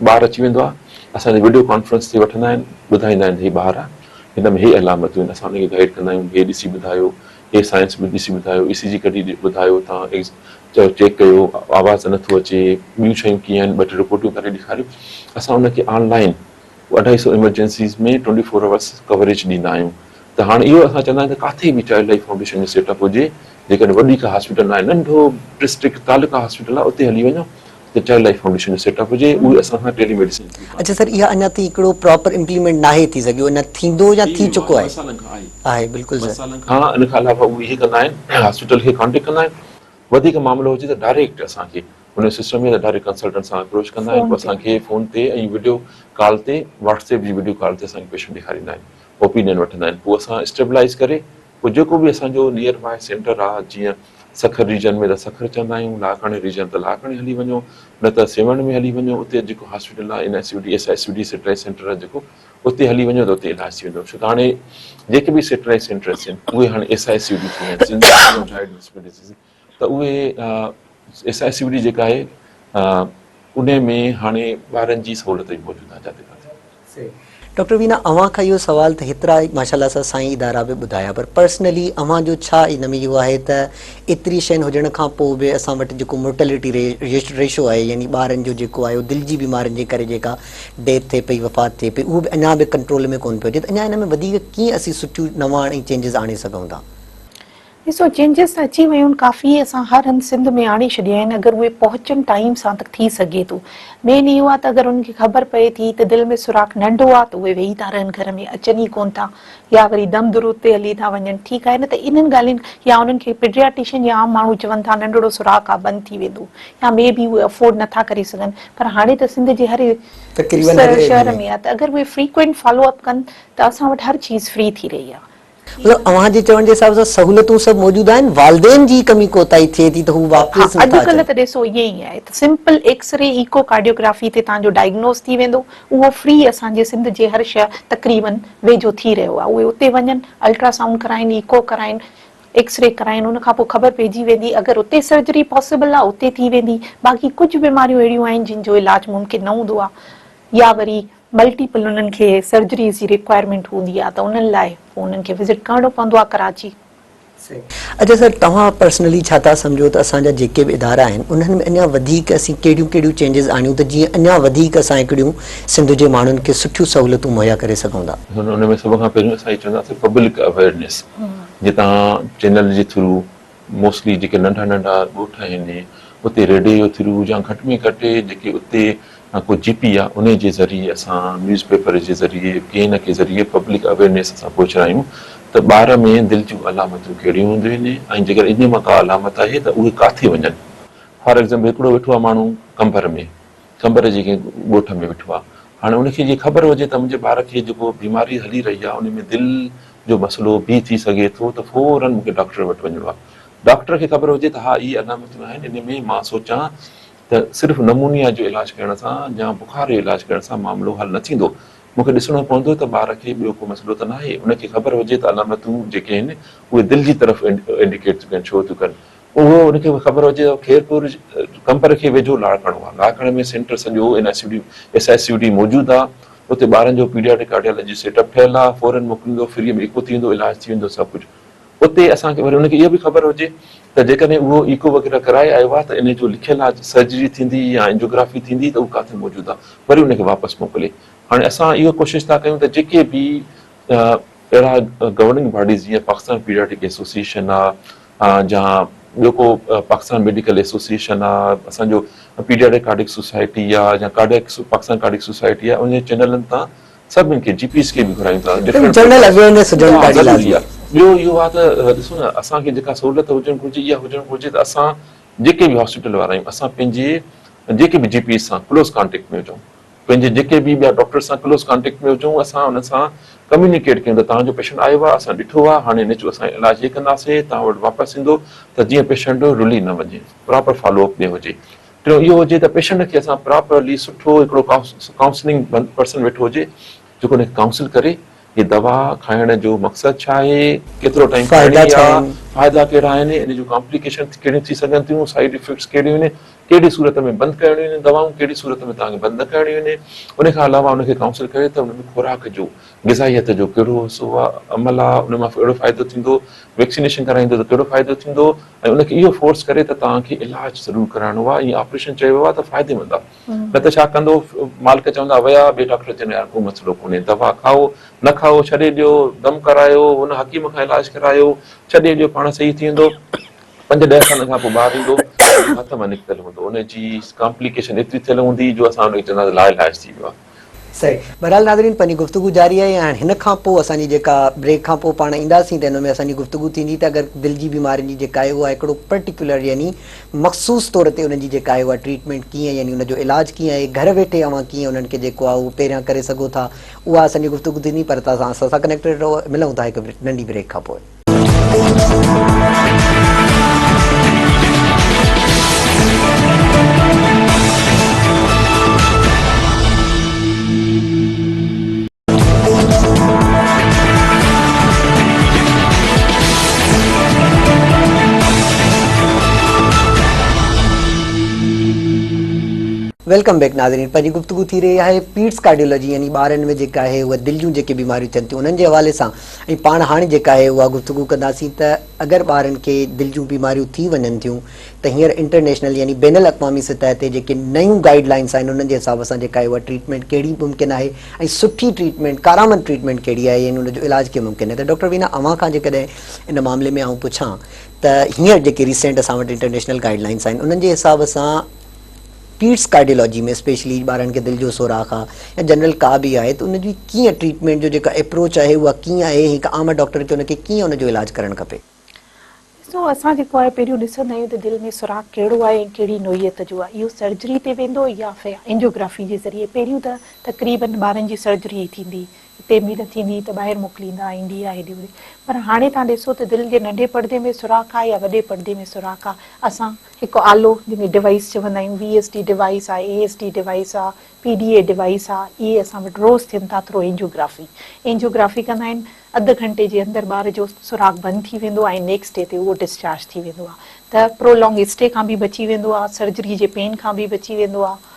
ٻار اچي ويندو آهي اسان جي وڊيو ڪانفرنس تي وٺندا آهن ٻڌائيندا آهن ته هي ٻار آهي هن ۾ هي علامتون آهن اسان انهن کي گائيڊ ڪندا آهيون هي ڏسي ٻڌايو هي سائنس به ڏسي ٻڌايو اي سي جي ڪڍي ٻڌايو تان چيو چيڪ ڪيو آواز ته نٿو اچي ٻيون شيون ڪيئن آهن ٻه ٽي رپورٽون ڪري ڏيکاريو اسان ان کي آن لائن اڍائي سو emergencies ۾ twenty four hours coverage ڏيندا آهيون ته هاڻي اهو اسان چوندا آهيون ته ڪاٿي به چائلڊ لائيف فائونڊيشن جو سيٽ اپ هجي جيڪڏهن وڏي ڪا هاسپيٽل ناهي ننڍو ڊسٽرڪٽ تعلقه هاسپيٽل آهي اتي هلي وڃو ته چائلڊ لائيف فائونڊيشن جو سيٽ اپ هجي اهي اسان کان ٽيلي ميڊيسن اڇا سر اها اڃا تائين هڪڙو پراپر امپليمينٽ ناهي ٿي سگهيو اڃا ٿيندو يا ٿي چڪو آهي؟ ٻه سالن کان آهي. آهي بلڪل ٻه سر. سالن کان ان کان علاوه اهي اهي ڪندا آهن هاسپيٽل کي ڪانٽيڪٽ ڪندا آهن وڌيڪ معاملو هجي ته ڊائريڪٽ اسان کي ان سسٽم ۾ ته ڊائريڪٽ ڪنسلٽنٽ سان اپروچ ڪندا آهن فون پوء تي اسان کي فون تي ۽ وڊيو ڪال تي واٽس ايپ جي وڊيو ڪال تي اسان کي پيشنٽ ڏيکاريندا آهن اوپينين وٺندا آهن پوء اسان اسٽيبلائز ڪري پوء جيڪو به اسان جو نيئر باء سينٽر آهي جيئن سکر ريجن ۾ ته سکر چوندا آهيون لاڙڪاڻي ريجن ته لاڙڪاڻي هلي وڃو نه ته سيوهڻ ۾ هلي وڃو اتي جيڪو هاسپيٽل آهي N I C U D S I C U D satellite centre آهي جيڪو اتي هلي وڃو ته اتي علاج ٿي ويندو ڇو ته هاڻي جيڪي به سيٽلائيٽ سينٽرس آهن اهي هاڻي ايس I C D ٿي ويا آهن سنڌ چائلڊ ڊزيز ته اهي S I C D جيڪا آهي ان ۾ هاڻي ٻارن جي سهولت به موجود آهي جاتي ڪاٿي. ڊاڪٽر وينا اوهان کان اهو سوال ته هيترا ماشاء الله سان سائين ادارا به ٻڌايا پر پرسنلي اوهان جو ڇا ان ۾ اهو آهي ته ايتري شين هجڻ کان پوء به اسان وٽ جيڪو مورٽلٽي ريشو آهي يعني ٻارن جو جيڪو آهي اهو دل جي بيمارين جي ڪري جيڪا ڊيٿ ٿئي پئي وفات ٿئي پئي اهو به اڃا به ڪنٽرول ۾ ڪونه پيو اچي ته اڃا ان ۾ وڌيڪ ڪيئن اسين سٺيون نواڻ ۽ چينجز آڻي سگهون ٿا؟ ڏسو چينجز ته اچي ويون آهن ڪافي اسان هر هنڌ سنڌ ۾ آڻي ڇڏيا آهن اگر اهي پهچن ٽائيم سان ته ٿي سگهي ٿو مين اهو آهي ته اگر انهن کي خبر پئي ٿي ته دل ۾ سوراخ ننڍو آهي ته اهي ويهي ٿا رهن گهر ۾ اچن ئي ڪونه ٿا يا وري دم درود تي هلي ٿا وڃن ٺيڪ آهي نه ته انهن ڳالهين يا انهن کي پيڊياٽيشن يا عام ماڻهو چون ٿا ننڍڙو سوراخ آهي بند ٿي ويندو يا مي بي اهي افورڊ نٿا ڪري سگهن پر هاڻي ته سنڌ جي هر تقريبن هر شهر ۾ آهي ته اگر اهي فريڪوئنٽ فالو اپ ڪن ته اسان وٽ هر چيز فري ٿي رهي آهي. مطلب اوهان جي چوڻ جي حساب سان سهولتون سڀ موجود آهن والدين جي ڪمي ڪوتاهي ٿئي ٿي ته هو ها واپس نٿا اڄڪلهه اچن. ته ڏسو ائين ئي آهي ته سمپل ايڪس ري ايڪو ڪارڊيوگرافي تي توهان جو ڊائگنوز ٿي ويندو اهو فري اسان جي سنڌ جي هر شهر تقريبن ويجهو ٿي رهيو آهي اهي اتي وڃن الٽرا سائونڊ ڪرائين ايڪو ڪرائين ايڪس ري ڪرائين ان کان پوء خبر پئجي ويندي اگر اتي سرجري پاسيبل آهي اتي ٿي ويندي باقي ڪجهه بيماريون اهڙيون آهن جن جو علاج ممڪن نه هوندو آهي يا وري ملٽيپل انهن کي سرجريز جي ريڪوائرمينٽ هوندي آهي ته انهن لاء پوء انهن کي وزٽ ڪرڻو پوندو آهي ڪراچي. اڇا سر توهان پرسنلي ڇا ٿا سمجهو ته اسان جا جيڪي به ادارا آهن انهن ۾ اڃا وڌيڪ اسين ڪهڙيون ڪهڙيون چينجز آڻيون ته جيئن اڃا وڌيڪ اسان هڪڙيون سنڌ جي ماڻهن کي سٺيون سهولتون مهيا ڪري سگهون ٿا. ان ۾ سڀ کان پهريون اسان اهو چونداسين پبلڪ اويئرنيس جي توهان چينل جي ٿرو موسٽلي جيڪي ننڍا ننڍا ڳوٺ آهن اتي ريڊيو ٿرو يا گهٽ ۾ گهٽ جيڪي اتي ڪو جي پي آ انهي جي ذريعي اسان نيوز پيپر جي ذريعي ڪنهن نه ڪنهن ذريعي پبلڪ اويئرنيس اسان پهچرايون ته ٻار ۾ دل جون علامتون ڪهڙيون هونديون آهن ۽ جيڪڏهن انهي مان ڪا علامت آهي ته اهي ڪاٿي وڃن فار ايگزامپل هڪڙو ويٺو آ ماڻهو قمبر ۾ قمبر جي ڪنهن ڳوٺ ۾ ويٺو آ هاڻي ان کي جي خبر هجي ته منهنجي ٻار کي جيڪو بيماري هلي رهي آ ان ۾ دل جو مسئلو به ٿي سگهي ٿو ته فورن مون کي ڊاڪٽر وٽ وڃڻو آ ڊاڪٽر کي خبر هجي ته ها اهي علامتون آهن ان ۾ مان سوچان ته صرف نمونيا جو علاج ڪرڻ سان يا بخار جو علاج ڪرڻ سان معاملو حل نه ٿيندو مون کي ڏسڻو پوندو ته ٻار کي ٻيو ڪو مسئلو ته ناهي ان کي خبر هجي ته علامتون جيڪي آهن اهي دل جي طرف انڊيڪيٽ ٿيون ڪن ڇو ٿيون ڪن اهو ان کي خبر هجي ته خيرپور قمبر کي ويجهو لاڙڪاڻو آهي لاڙڪاڻي ۾ سينٽر سڄو N I C D S I C D موجود آهي اتي ٻارن جو پيڊياٽرڪ ڪارڊيالاجي سيٽ اپ ٺهيل آهي فورن موڪليندو فري ۾ ايڪو ٿي ويندو علاج ٿي ويندو سڀ ڪجهه اتي اسان کي وري ان کي اهو به خبر هجي ته جيڪڏهن اهو ايڪو وغيره ڪرائي آيو آهي ته ان جو لکيل آهي سرجري ٿيندي يا اينجوگرافي ٿيندي ته اهو ڪاٿي موجود آهي وري ان کي واپس موڪلي هاڻي اسان اهو ڪوشش ٿا ڪيون ته جيڪي به اهڙا گورننگ باڊيز جيئن پاڪستان پيڊياٽرڪ ايسوسيئيشن آ جا ٻيو ڪو پاڪستان ميڊيڪل ايسوسيئيشن آ اسان جو پيڊياٽرڪ ڪارڊيڪ سوسائٽي آ يا ڪارڊيڪ پاڪستان ڪارڊيڪ سوسائٽي آ ان جي چينلن تان سڀني کي جي پيز کي به گهرايون ٿا ڊفرنٽ جنرل اويئرنيس هجڻ ها ڏاڍي ضروري لازمي آهي. ٻيو اهو آهي ته ڏسو نه اسان کي جيڪا سهولت هجڻ گهرجي اها هجڻ گهرجي ته اسان جيڪي به هاسپيٽل وارا آهيون اسان پنهنجي جيڪي به جي پيز سان ڪلوز ڪانٽيڪٽ ۾ هجون پنهنجي جيڪي به ٻيا ڊاڪٽر سان ڪلوز ڪانٽيڪٽ ۾ هجون اسان انهن سان ڪميونيڪيٽ ڪيون ته توهان جو پيشنٽ آيو آهي اسان ڏٺو آهي هاڻي ان جو اسان علاج هي ڪنداسين توهان وٽ واپس ايندو ته جيئن پيشنٽ رلي نه وڃي پراپر فالو اپ ۾ هجي ٽيون اهو هجي ته پيشنٽ کي اسان پراپرلي سٺو هڪڙو ڪائونسلنگ پرسن ويٺو هجي جيڪو ان کي ڪائونسل ڪري هي دوا کائڻ جو مقصد ڇا آهي ڪيترو ٽائيم کائڻي آهي فائدا ڪهڙا آهن ان جون ڪامپليڪيشن ڪهڙيون ٿي سگهن ٿيون سائيڊ افيڪٽس ڪهڙيون آهن ڪهڙي صورت ۾ بند ڪرڻيون آهن دوائون ڪهڙي صورت ۾ توهان کي بند نه ڪرڻيون آهن ان کان علاوه ان کي ڪائونسل ڪري ته ان ۾ خوراڪ جو غذائيت جو ڪهڙو حصو آهي عمل آهي ان مان ڪهڙو فائدو ٿيندو ويڪسينيشن ڪرائيندو ته ڪهڙو فائدو ٿيندو ۽ ان کي اهو فورس ڪري ته توهان کي علاج ضرور ڪرائڻو آهي ۽ آپريشن چيو ويو آهي ته فائديمند آهي نه ته ڇا ڪندو مالڪ چوندا ويا ٻئي ڊاڪٽر چوندا يار ڪو مسئلو ڪونهي دوا کائو نه کائو ڇڏي ڏيو دم ڪرايو هن حڪيم کان علاج ڪرايو ڇڏي ڏيو پاڻ صحيح ٿي ويندو پنج ڏهه سالن کان پوء ٻار ايندو هٿ مان نڪتل هوندو ان جي ڪامپليڪيشن ايتري ٿيل هوندي جو اسان ان کي چونداسين لا علاج ٿي ويو آهي. صحيح. بهرحال ناظرين پنهنجي گفتگو جاري آهي ۽ هن کان پوء اسان جي جيڪا بريڪ کان پوء پاڻ اينداسين ته ان ۾ اسان جي گفتگو ٿيندي ته اگر دل جي بيمارين جي جيڪا آهي اها هڪڙو پرٽيڪيولر يعني مخصوص طور تي انهن جي جيڪا آهي اها ٽريٽمينٽ ڪيئن يعني ان جو علاج ڪيئن آهي گهر ويٺي اوهان ڪيئن انهن کي جيڪو آهي اهو پهريان ڪري سگهو ٿا اها اسان جي گفتگو ٿيندي پر توهان اسان سان ڪنيڪٽيڊ رهو ملون ٿا هڪ ننڍي بريڪ کان پوء. Welcome back ناظرين پنهنجي گفتگو ٿي رهي آهي پيڊس ڪارڊيولاجي يعني ٻارن ۾ جيڪا آهي اها دل جون جيڪي بيماريون ٿين ٿيون انهن جي حوالي سان ۽ پاڻ هاڻي جيڪا آهي اها گفتگو ڪنداسين ته اگر ٻارن کي دل جون بيماريون ٿي وڃن ٿيون ته هينئر انٽرنيشنل يعني بين الاقوامي سطح تي جيڪي نيون گائيڊ لائنس آهن انهن جي حساب سان جيڪا آهي اها ٽريٽمينٽ ڪهڙي ممڪن آهي ۽ سٺي ٽريٽمينٽ ڪارآمد ٽريٽمينٽ ڪهڙي آهي يعني ان جو علاج ڪيئن ممڪن آهي ته ڊاڪٽر وينا اوهان کان جيڪڏهن ان معاملي ۾ آئون پڇان ته هينئر جيڪي ريسينٽ اسان وٽ انٽرنيشنل گائيڊ لائنس آهن انهن جي حساب سان پيڊس ڪارڊيولاجي ۾ اسپيشلي ٻارن کي دل جو سوراخ آ يا جنرل ڪا به آهي ته ان جي ڪيئن ٽريٽمينٽ جو جيڪا اپروچ آهي اها ڪيئن آهي هڪ عام ڊاڪٽر کي ان کي ڪيئن ان جو علاج ڪرڻ کپي؟ ڏسو اسان جيڪو آهي پهريون ڏسندا آهيون ته دل ۾ سوراخ ڪهڙو آهي ۽ ڪهڙي نوعيت جو آهي اهو سرجري تي ويندو يا في اينجيوگرافي جي ذريعي پهريون ته تقريبن ٻارن جي سرجري ئي ٿيندي هتي به نه ٿيندي ته ٻاهر موڪليندا انڊيا هيڏي هوڏي پر هاڻي توهان ڏسو ته دل جي ننڍي پڙدي ۾ سوراخ آهي يا وڏي پڙدي ۾ سوراخ آهي اسان هڪ آلو جنهن کي ڊوائيس چوندا آهيون وي ايس ڊي ڊوائيس آهي اي ايس ڊي ڊوائيس آهي پي ڊي اي ڊوائيس آهي اهي اسان وٽ روز ٿين ٿا ٿرو اينجيوگرافي اينجيوگرافي ڪندا آهن اڌ گهنٽي جي اندر ٻار جو سوراخ بند ٿي ويندو آهي ۽ نيڪسٽ ڊي تي اهو ڊسچارج ٿي ويندو آهي ته پرولونگ اسٽي کان به بچي ويندو آهي سرجري جي پين کان به بچي ويندو آهي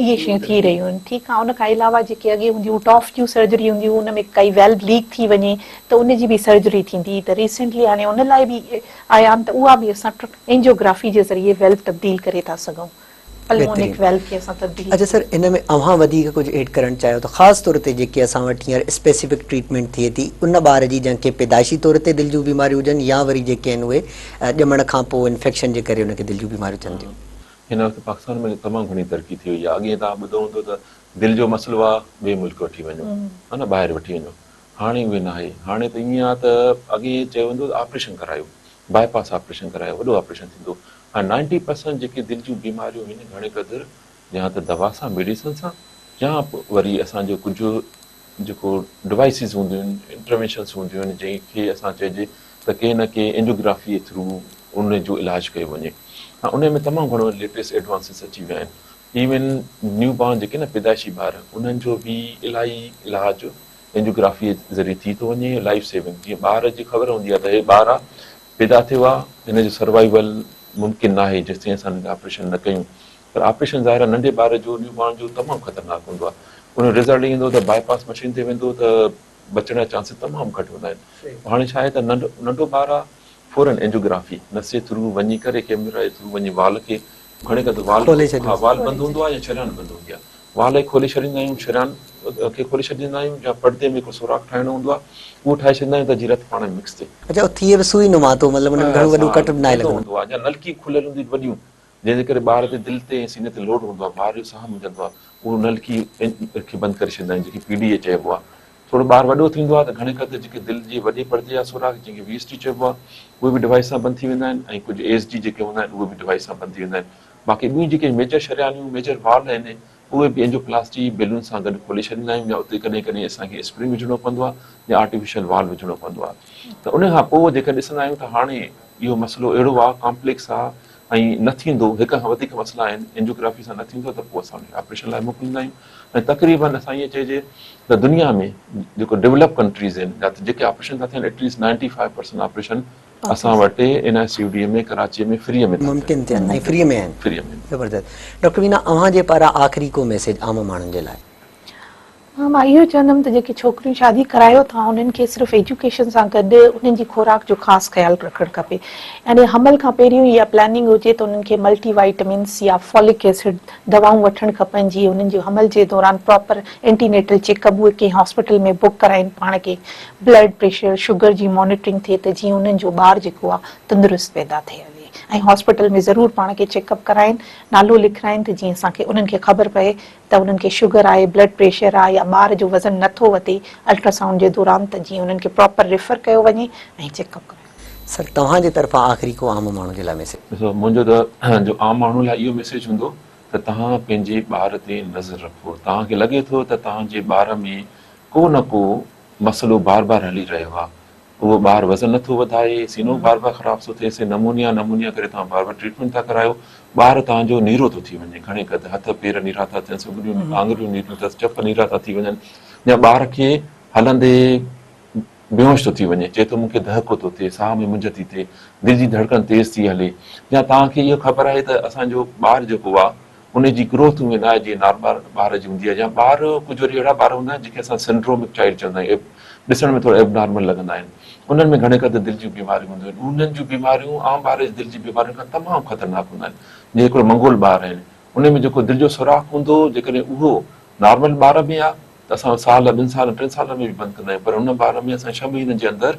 اهي شيون ٿي رهيون آهن ٺيڪ آهي ان کان علاوه جيڪي اڳي هونديون هيون ٽاف جون سرجري هونديون هيون ان ۾ ڪائي ويلو ليڪ ٿي وڃي ته ان جي به سرجري ٿيندي ته ريسينٽلي هاڻي ان لاء به آيا آهن ته اها به اسان اينجيوگرافي جي ذريعي ويلو تبديل ڪري ٿا سگهون پلمونڪ ويلو کي اسان تبديل اچا سر ان ۾ اوهان وڌيڪ ڪجهه ايڊ ڪرڻ چاهيو ته خاص طور تي جيڪي اسان وٽ هينئر اسپيسفڪ ٽريٽمينٽ ٿئي ٿي ان ٻار جي جنهن کي پيدائشي طور تي دل جون بيماريون هجن يا وري جيڪي آهن اهي ڄمڻ کان پوء انفيڪشن جي ڪري ان کي دل جون بيماريون ٿين ٿيون. هن وقت پاڪستان ۾ تمام گهڻي ترقي ٿي وئي آهي. اڳي توهان ٻڌو هوندو ته دل جو مسئلو آهي ٻئي ملڪ وٺي وڃو ها نه ٻاهر وٺي وڃو. هاڻي اهي ناهي. هاڻي ته ائين آهي ته اڳي چيو ويندو هو ته آپريشن ڪرايو، باء پاس آپريشن ڪرايو وڏو آپريشن ٿيندو. هاڻي نائنٽي پرسنٽ جيڪي دل جون بيماريون آهن گهڻي قدر يا ته دوا سان ميڊيسن سان يا وري اسان جو ڪجهه جيڪو ڊوائسز هونديون آهن انٽروينشنس هونديون آهن جنهن کي اسان چئجي ته ڪنهن نه ڪنهن اينجيوگرافي ٿرو ان جو علاج ڪيو وڃي ها ان ۾ تمام گهڻو ليٽيسٽ ايڊوانسز اچي ويا آهن ايون نيو بارن جيڪي نه پيدائشي ٻار انهن جو به الاهي علاج اينجيوگرافي ذريعي ٿي ٿو وڃي لائف سيونگ جيئن ٻار جي خبر هوندي آهي ته هي ٻار آهي پيدا ٿيو آهي هن جو سروائيول ممڪن ناهي جيستائين اسان هن کي آپريشن نه ڪيون پر آپريشن ظاهر آهي ننڍي ٻار جو نيو بارن جو تمام خطرناڪ هوندو آهي ان جو رزلٽ ايندو ته باء پاس مشين تي ويندو ته بچڻ جا چانسز تمام گهٽ هوندا آهن. هاڻي ڇا آهي ته ننڍو ٻار آهي فورن اينجيوگرافي نسي ٿرو وڃي ڪري ڪيمرا جي ٿرو وڃي وال کي گهڻي قدر وال ها وال بند هوندو آهي يا شريان بند هوندي آهي وال کي کولي ڇڏيندا آهيون شريان کي کولي ڇڏيندا آهيون يا پردي ۾ هڪ سوراخ ٺاهڻو هوندو آهي اهو ٺاهي ڇڏيندا آهيون ته جي رت پاڻ ۾ مڪس ٿئي. اچا اهو ٿئي به سوئي نما ٿو مطلب ان ۾ گهڻو وڏو ڪٽ به ناهي لڳندو. هوندو آهي يا نلڪي کليل هوندي وڏيون. جنهن جي ڪري ٻار تي دل تي ۽ سيني تي لوڊ هوندو آهي، ٻار جو ساهه منجهندو آهي، اهو نلڪي کي بند ڪري ڇڏيندا آهن، جنهن کي پي ڊي اي چئبو آهي. ٿورو ٻار وڏو ٿيندو آهي ته گهڻي قدر جيڪي دل جي وڏي پردي جا سوراخ جنهن کي وي ايس ٽي چئبو آهي، اهي به ڊوائيس سان بند ٿي ويندا آهن ۽ ڪجهه اي ايس ڊي جيڪي هوندا آهن اهي به ڊوائيس سان بند ٿي ويندا آهن. باقي ٻيون جيڪي ميجر شريانيون، ميجر وال آهن، اهي به اينجوپلاسٽي بيلون سان گڏ کولي ڇڏيندا آهيون يا اتي ڪڏهن ڪڏهن اسان کي اسپرنگ وجهڻو پوندو آهي يا آرٽيفيشل وال وجهڻو پوندو آهي ته ان کان پوء جيڪڏهن ڏسندا آهيون ته هاڻي اهو مسئلو اهڙو آهي ڪامپليڪس آهي ۽ نه ٿيندو هڪ کان وڌيڪ مسئلا آهن اينجوگرافي سان نه ٿيندو ته پوء اسان ان کي آپريشن لاء موڪليندا آهيون ۽ تقريبن اسان ائين چئجي ته دنيا ۾ جيڪو ڊولپ ڪنٽريز آهن جاتي جيڪي آپريشن ٿا ٿين at least 95% operation اسان وٽ N I C U D ۾ ڪراچيء ۾ فريء ۾ ٿا ٿين. ممڪن ٿين ۽ فريء ۾ آهن. فريء ۾. زبردست. ڊاڪٽر وينا اوهان جي پاران آخري ڪو ميسيج عام ماڻهن جي لاء. ها مان اهو چوندم ته جيڪي ڇوڪريون شادي ڪرايو ٿا انهن کي صرف ايجوڪيشن سان گڏ انهن جي خوراڪ جو خاص خيال رکڻ کپي يعني حمل کان پهريون اها پلاننگ هجي ته انهن کي ملٽي وائٽمنس يا فولڪ ايسڊ دوائون وٺڻ کپن جيئن انهن جو حمل جي دوران proper anti natal check up اهي ڪنهن هاسپيٽل ۾ بڪ ڪرائين پاڻ کي بلڊ پريشر شگر جي مانيٽرنگ ٿئي ته جيئن انهن جو ٻار جيڪو آهي تندرست پيدا ٿئي هلي ۽ هاسپيٽل ۾ ضرور پاڻ کي چيڪ اپ ڪرائين نالو لکرائين ته جيئن اسان کي انهن کي خبر پئي ته انهن کي شگر آهي بلڊ پريشر آهي يا ٻار جو وزن نٿو وڌي الٽراسائونڊ جي دوران ته جيئن انهن کي پراپر ريفر ڪيو وڃي ۽ چيڪ اپ ڪرايو وڃي. سر توهان جي طرفان آخري ڪو عام ماڻهو جي لاء ميسيج. ڏسو منهنجو ته جو عام ماڻهو لاء اهو ميسيج هوندو ته توهان پنهنجي ٻار تي نظر رکو توهان کي لڳي ٿو ته توهان جي ٻار ۾ ڪو نه ڪو مسئلو بار بار هلي رهيو آهي اهو ٻار وزن نه ٿو وڌائي سينو بار بار خراب ٿو ٿئي سي نمونيا نمونيا ڪري توهان بار بار ٽريٽمينٽ ٿا ڪرايو ٻار توهان جو نيرو ٿو ٿي وڃي گهڻي قدر هٿ پير نيرا ٿا ٿين سڳڙيون آڱريون نيريون اٿس چپ نيرا ٿا ٿي وڃن يا ٻار کي هلندي بيهوش ٿو ٿي وڃي، چئي ٿو مون کي دهڪو ٿو ٿئي، ساهه ۾ منجهه ٿي ٿئي، دل جي ڌڙڪن تيز ٿي هلي يا توهان کي اهو خبر آهي ته اسان جو ٻار جيڪو آهي ان جي گروٿ اونئين ناهي جيئن نارمل ٻار جي هوندي آهي يا ٻار ڪجهه وري اهڙا ٻار هوندا آهن جن کي اسان سنڊرومڪ چائلڊ چوندا آهيون ڏسڻ ۾ ٿورا ايبنارمل لڳندا آهن انهن ۾ گهڻي قدر دل جون بيماريون هونديون آهن انهن جون بيماريون عام ٻار جي دل جي بيمارين کان تمام خطرناڪ هوندا آهن جيئن هڪڙو منگول ٻار آهن ان ۾ جيڪو دل جو سوراخ هوندو جيڪڏهن اهو نارمل ٻار ۾ آهي ته اسان سال، ٻن سالن، ٽن سالن ۾ به بند ڪندا آهيون پر ان ٻار ۾ اسان ڇهه مهينن جي اندر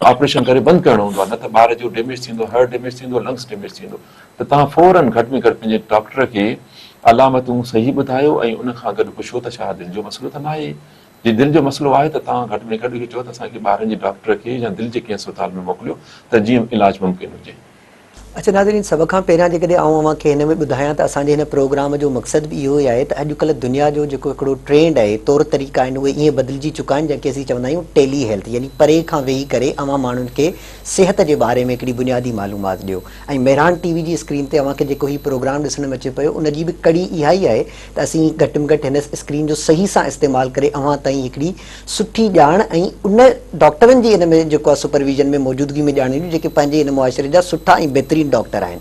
آپريشن ڪري بند ڪرڻو هوندو آهي نه ته ٻار جو ڊيميج ٿيندو، هرٽ ڊيميج ٿيندو، لنگس ڊيميج ٿيندو ته توهان فورن گهٽ ۾ گهٽ پنهنجي ڊاڪٽر کي علامتون صحيح ٻڌايو ۽ ان کان گڏ پڇو ته ڇا دل جو مسئلو ته ناهي؟ جي دل جو مسئلو آهي ته توهان گهٽ ۾ گهٽ اهو چئو ته اسان کي ٻارن جي ڊاڪٽر کي يا دل جي ڪنهن اسپتال ۾ موڪليو ته جيئن علاج ممڪن هجي. اڇا ناظرين سڀ کان پهريان جيڪڏهن آئون اوهان کي هن ۾ ٻڌايان ته اسان جي هن پروگرام جو مقصد به اهو ئي آهي ته اڄڪلهه دنيا جو جيڪو هڪڙو ٽرينڊ آهي طور طريقا آهن اهي ائين بدلجي چڪا آهن جنهن کي اسين چوندا آهيون ٽيلي هيلٿ يعني پري کان ويهي ڪري اوهان ماڻهن کي صحت جي باري ۾ هڪڙي بنيادي معلومات ڏيو ۽ مهراڻ ٽي وي جي اسڪرين تي اوهان کي جيڪو هي پروگرام ڏسڻ ۾ اچي پيو ان جي به ڪڙي اها ئي آهي ته اسين گهٽ ۾ گهٽ هن اسڪرين جو صحيح سان استعمال ڪري اوهان تائين هڪڙي سٺي ڄاڻ ۽ ان ڊاڪٽرن جي ان ۾ جيڪو آهي سپرويزن ۾ موجودگي ۾ ڄاڻ ڏيون جيڪي پنهنجي ان معاشري جا سٺا ۽ بهترين ڊاڪٽر آهن.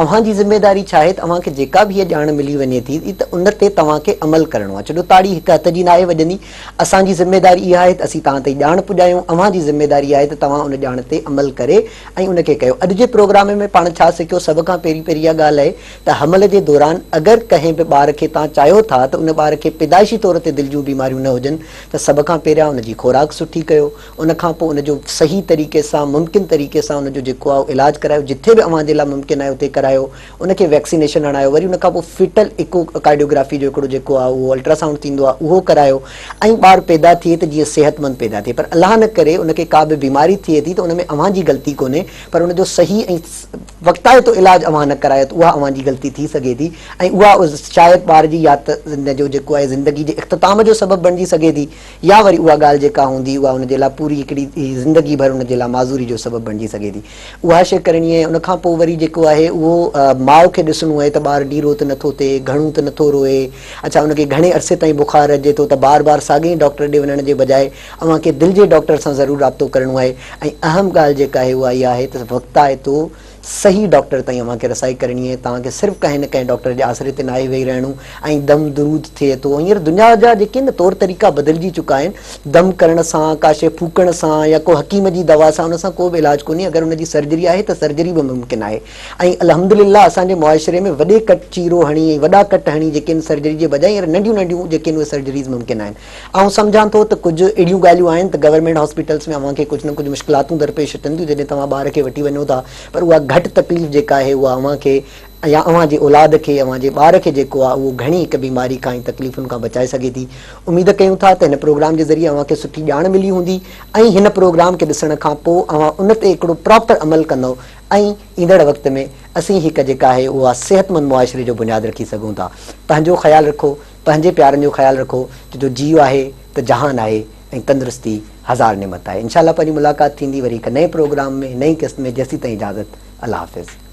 اوهان جي ذميواري ڇا آهي ته اوهان کي جيڪا به هيء ڄاڻ ملي وڃي ٿي ته ان تي توهان کي عمل ڪرڻو آهي ڇو جو تاڙي هڪ هٿ جي ناهي وڄندي اسان جي ذميواري اها آهي ته اسين توهان تائين ڄاڻ پڄايون اوهان جي ذميواري آهي ته توهان ان ڄاڻ تي عمل ڪري ۽ ان کي ڪيو اڄ جي پروگرام ۾ پاڻ ڇا سکيو سڀ کان پهرين پهرين اها ڳالهه آهي ته حمل جي دوران اگر ڪنهن به ٻار کي توهان چاهيو ٿا ته ان ٻار کي پيدائشي طور تي دل جون بيماريون نه هجن ته سڀ کان پهريان ان جي خوراڪ سٺي ڪيو ان کان پوء ان جو صحيح طريقي سان ممڪن طريقي سان ان جو جيڪو آهي علاج ڪرايو جٿي به اوهان جي لاء ممڪن آهي اتي ڪرايو ان کي ويڪسينيشن هڻايو وري ان کان پوء فيٽل ايڪو ڪارڊيوگرافي جو هڪڙو جيڪو آهي اهو الٽراسائونڊ ٿيندو آهي اهو ڪرايو ۽ ٻار پيدا ٿئي ته جيئن صحتمند پيدا ٿئي پر الله نه ڪري ان کي ڪا به بيماري ٿئي ٿي ته ان ۾ اوهان جي غلطي ڪونهي پر ان جو صحيح ۽ وقتائتو علاج اوهان نه ڪرايو ته اها اوهان جي غلطي ٿي سگهي ٿي ۽ اها شايد ٻار جي يا ته ان جو جيڪو آهي زندگي جي اختتام جو سبب بڻجي سگهي ٿي يا وري اها ڳالهه جيڪا هوندي اها ان جي لاء پوري هڪڙي زندگي ڀر ان جي لاء معذوري جو سبب بڻجي سگهي ٿي. اها شيء ڪرڻي آهي. ان کان پوء وري جيڪو آهي اهو ماء کي ڏسڻو آهي ته ٻار ڊيرو ته نٿو ٿئي، گهڻو ته نٿو روئي، اڇا ان کي گهڻي عرصي تائين بخار اچي ٿو ته بار بار ساڳئي ئي ڊاڪٽر ڏي وڃڻ جي بجاء اوهان کي دل جي ڊاڪٽر سان ضرور رابطو ڪرڻو آهي ۽ اهم ڳالهه جيڪا آهي اها اها آهي ته وقتائتو صحيح ڊاڪٽر تائين اوهان کي رسائي ڪرڻي آهي توهان کي صرف ڪنهن نه ڪنهن ڊاڪٽر جي آسري تي ناهي ويهي رهڻو ۽ دم درود ٿئي ٿو هينئر دنيا جا جيڪي نه طور طريقا بدلجي چڪا آهن دم ڪرڻ سان ڪا شيء ڦوڪڻ سان يا ڪو حڪيم جي دوا سان ان سان ڪو به علاج ڪونهي اگر ان جي سرجري آهي ته سرجري به ممڪن آهي ۽ الحمدلله اسان جي معاشري ۾ وڏي ڪٽ چيرو هڻي ۽ وڏا ڪٽ هڻي جيڪي آهن سرجري جي بجاء هينئر ننڍيون ننڍيون جيڪي آهن اهي سرجريز ممڪن آهن آئون سمجهان ٿو ته ڪجهه اهڙيون ڳالهيون آهن ته گورنمينٽ هاسپيٽلس ۾ اوهان کي ڪجهه نه ڪجهه مشڪلاتون درپيش اچن ٿيون جڏهن توهان ٻار کي وٺي وڃو ٿا پر اها گهٽ تڪليف جيڪا آهي اها اوهان کي يا اوهان جي اولاد کي اوهان جي ٻار کي جيڪو آهي اهو گهڻي هڪ بيماري کان ۽ تڪليفن کان بچائي سگهي ٿي. اميد ڪيون ٿا ته هن پروگرام جي ذريعي اوهان کي سٺي ڄاڻ ملي هوندي ۽ هن پروگرام کي ڏسڻ کان پوء اوهان ان تي هڪڙو پراپر عمل ڪندؤ ۽ ايندڙ وقت ۾ اسين هڪ جيڪا آهي اها صحتمند معاشري جو بنياد رکي سگهون ٿا. پنهنجو خيال رکو، پنهنجي پيارن جو خيال رکو ڇو جو جيء آهي ته جهان آهي ۽ تندرستي هزار نعمت آهي. انشاء الله پنهنجي ملاقات ٿيندي وري هڪ نئين پروگرام ۾ نئين قسط ۾ جيسيتائين اجازت الله حافظ.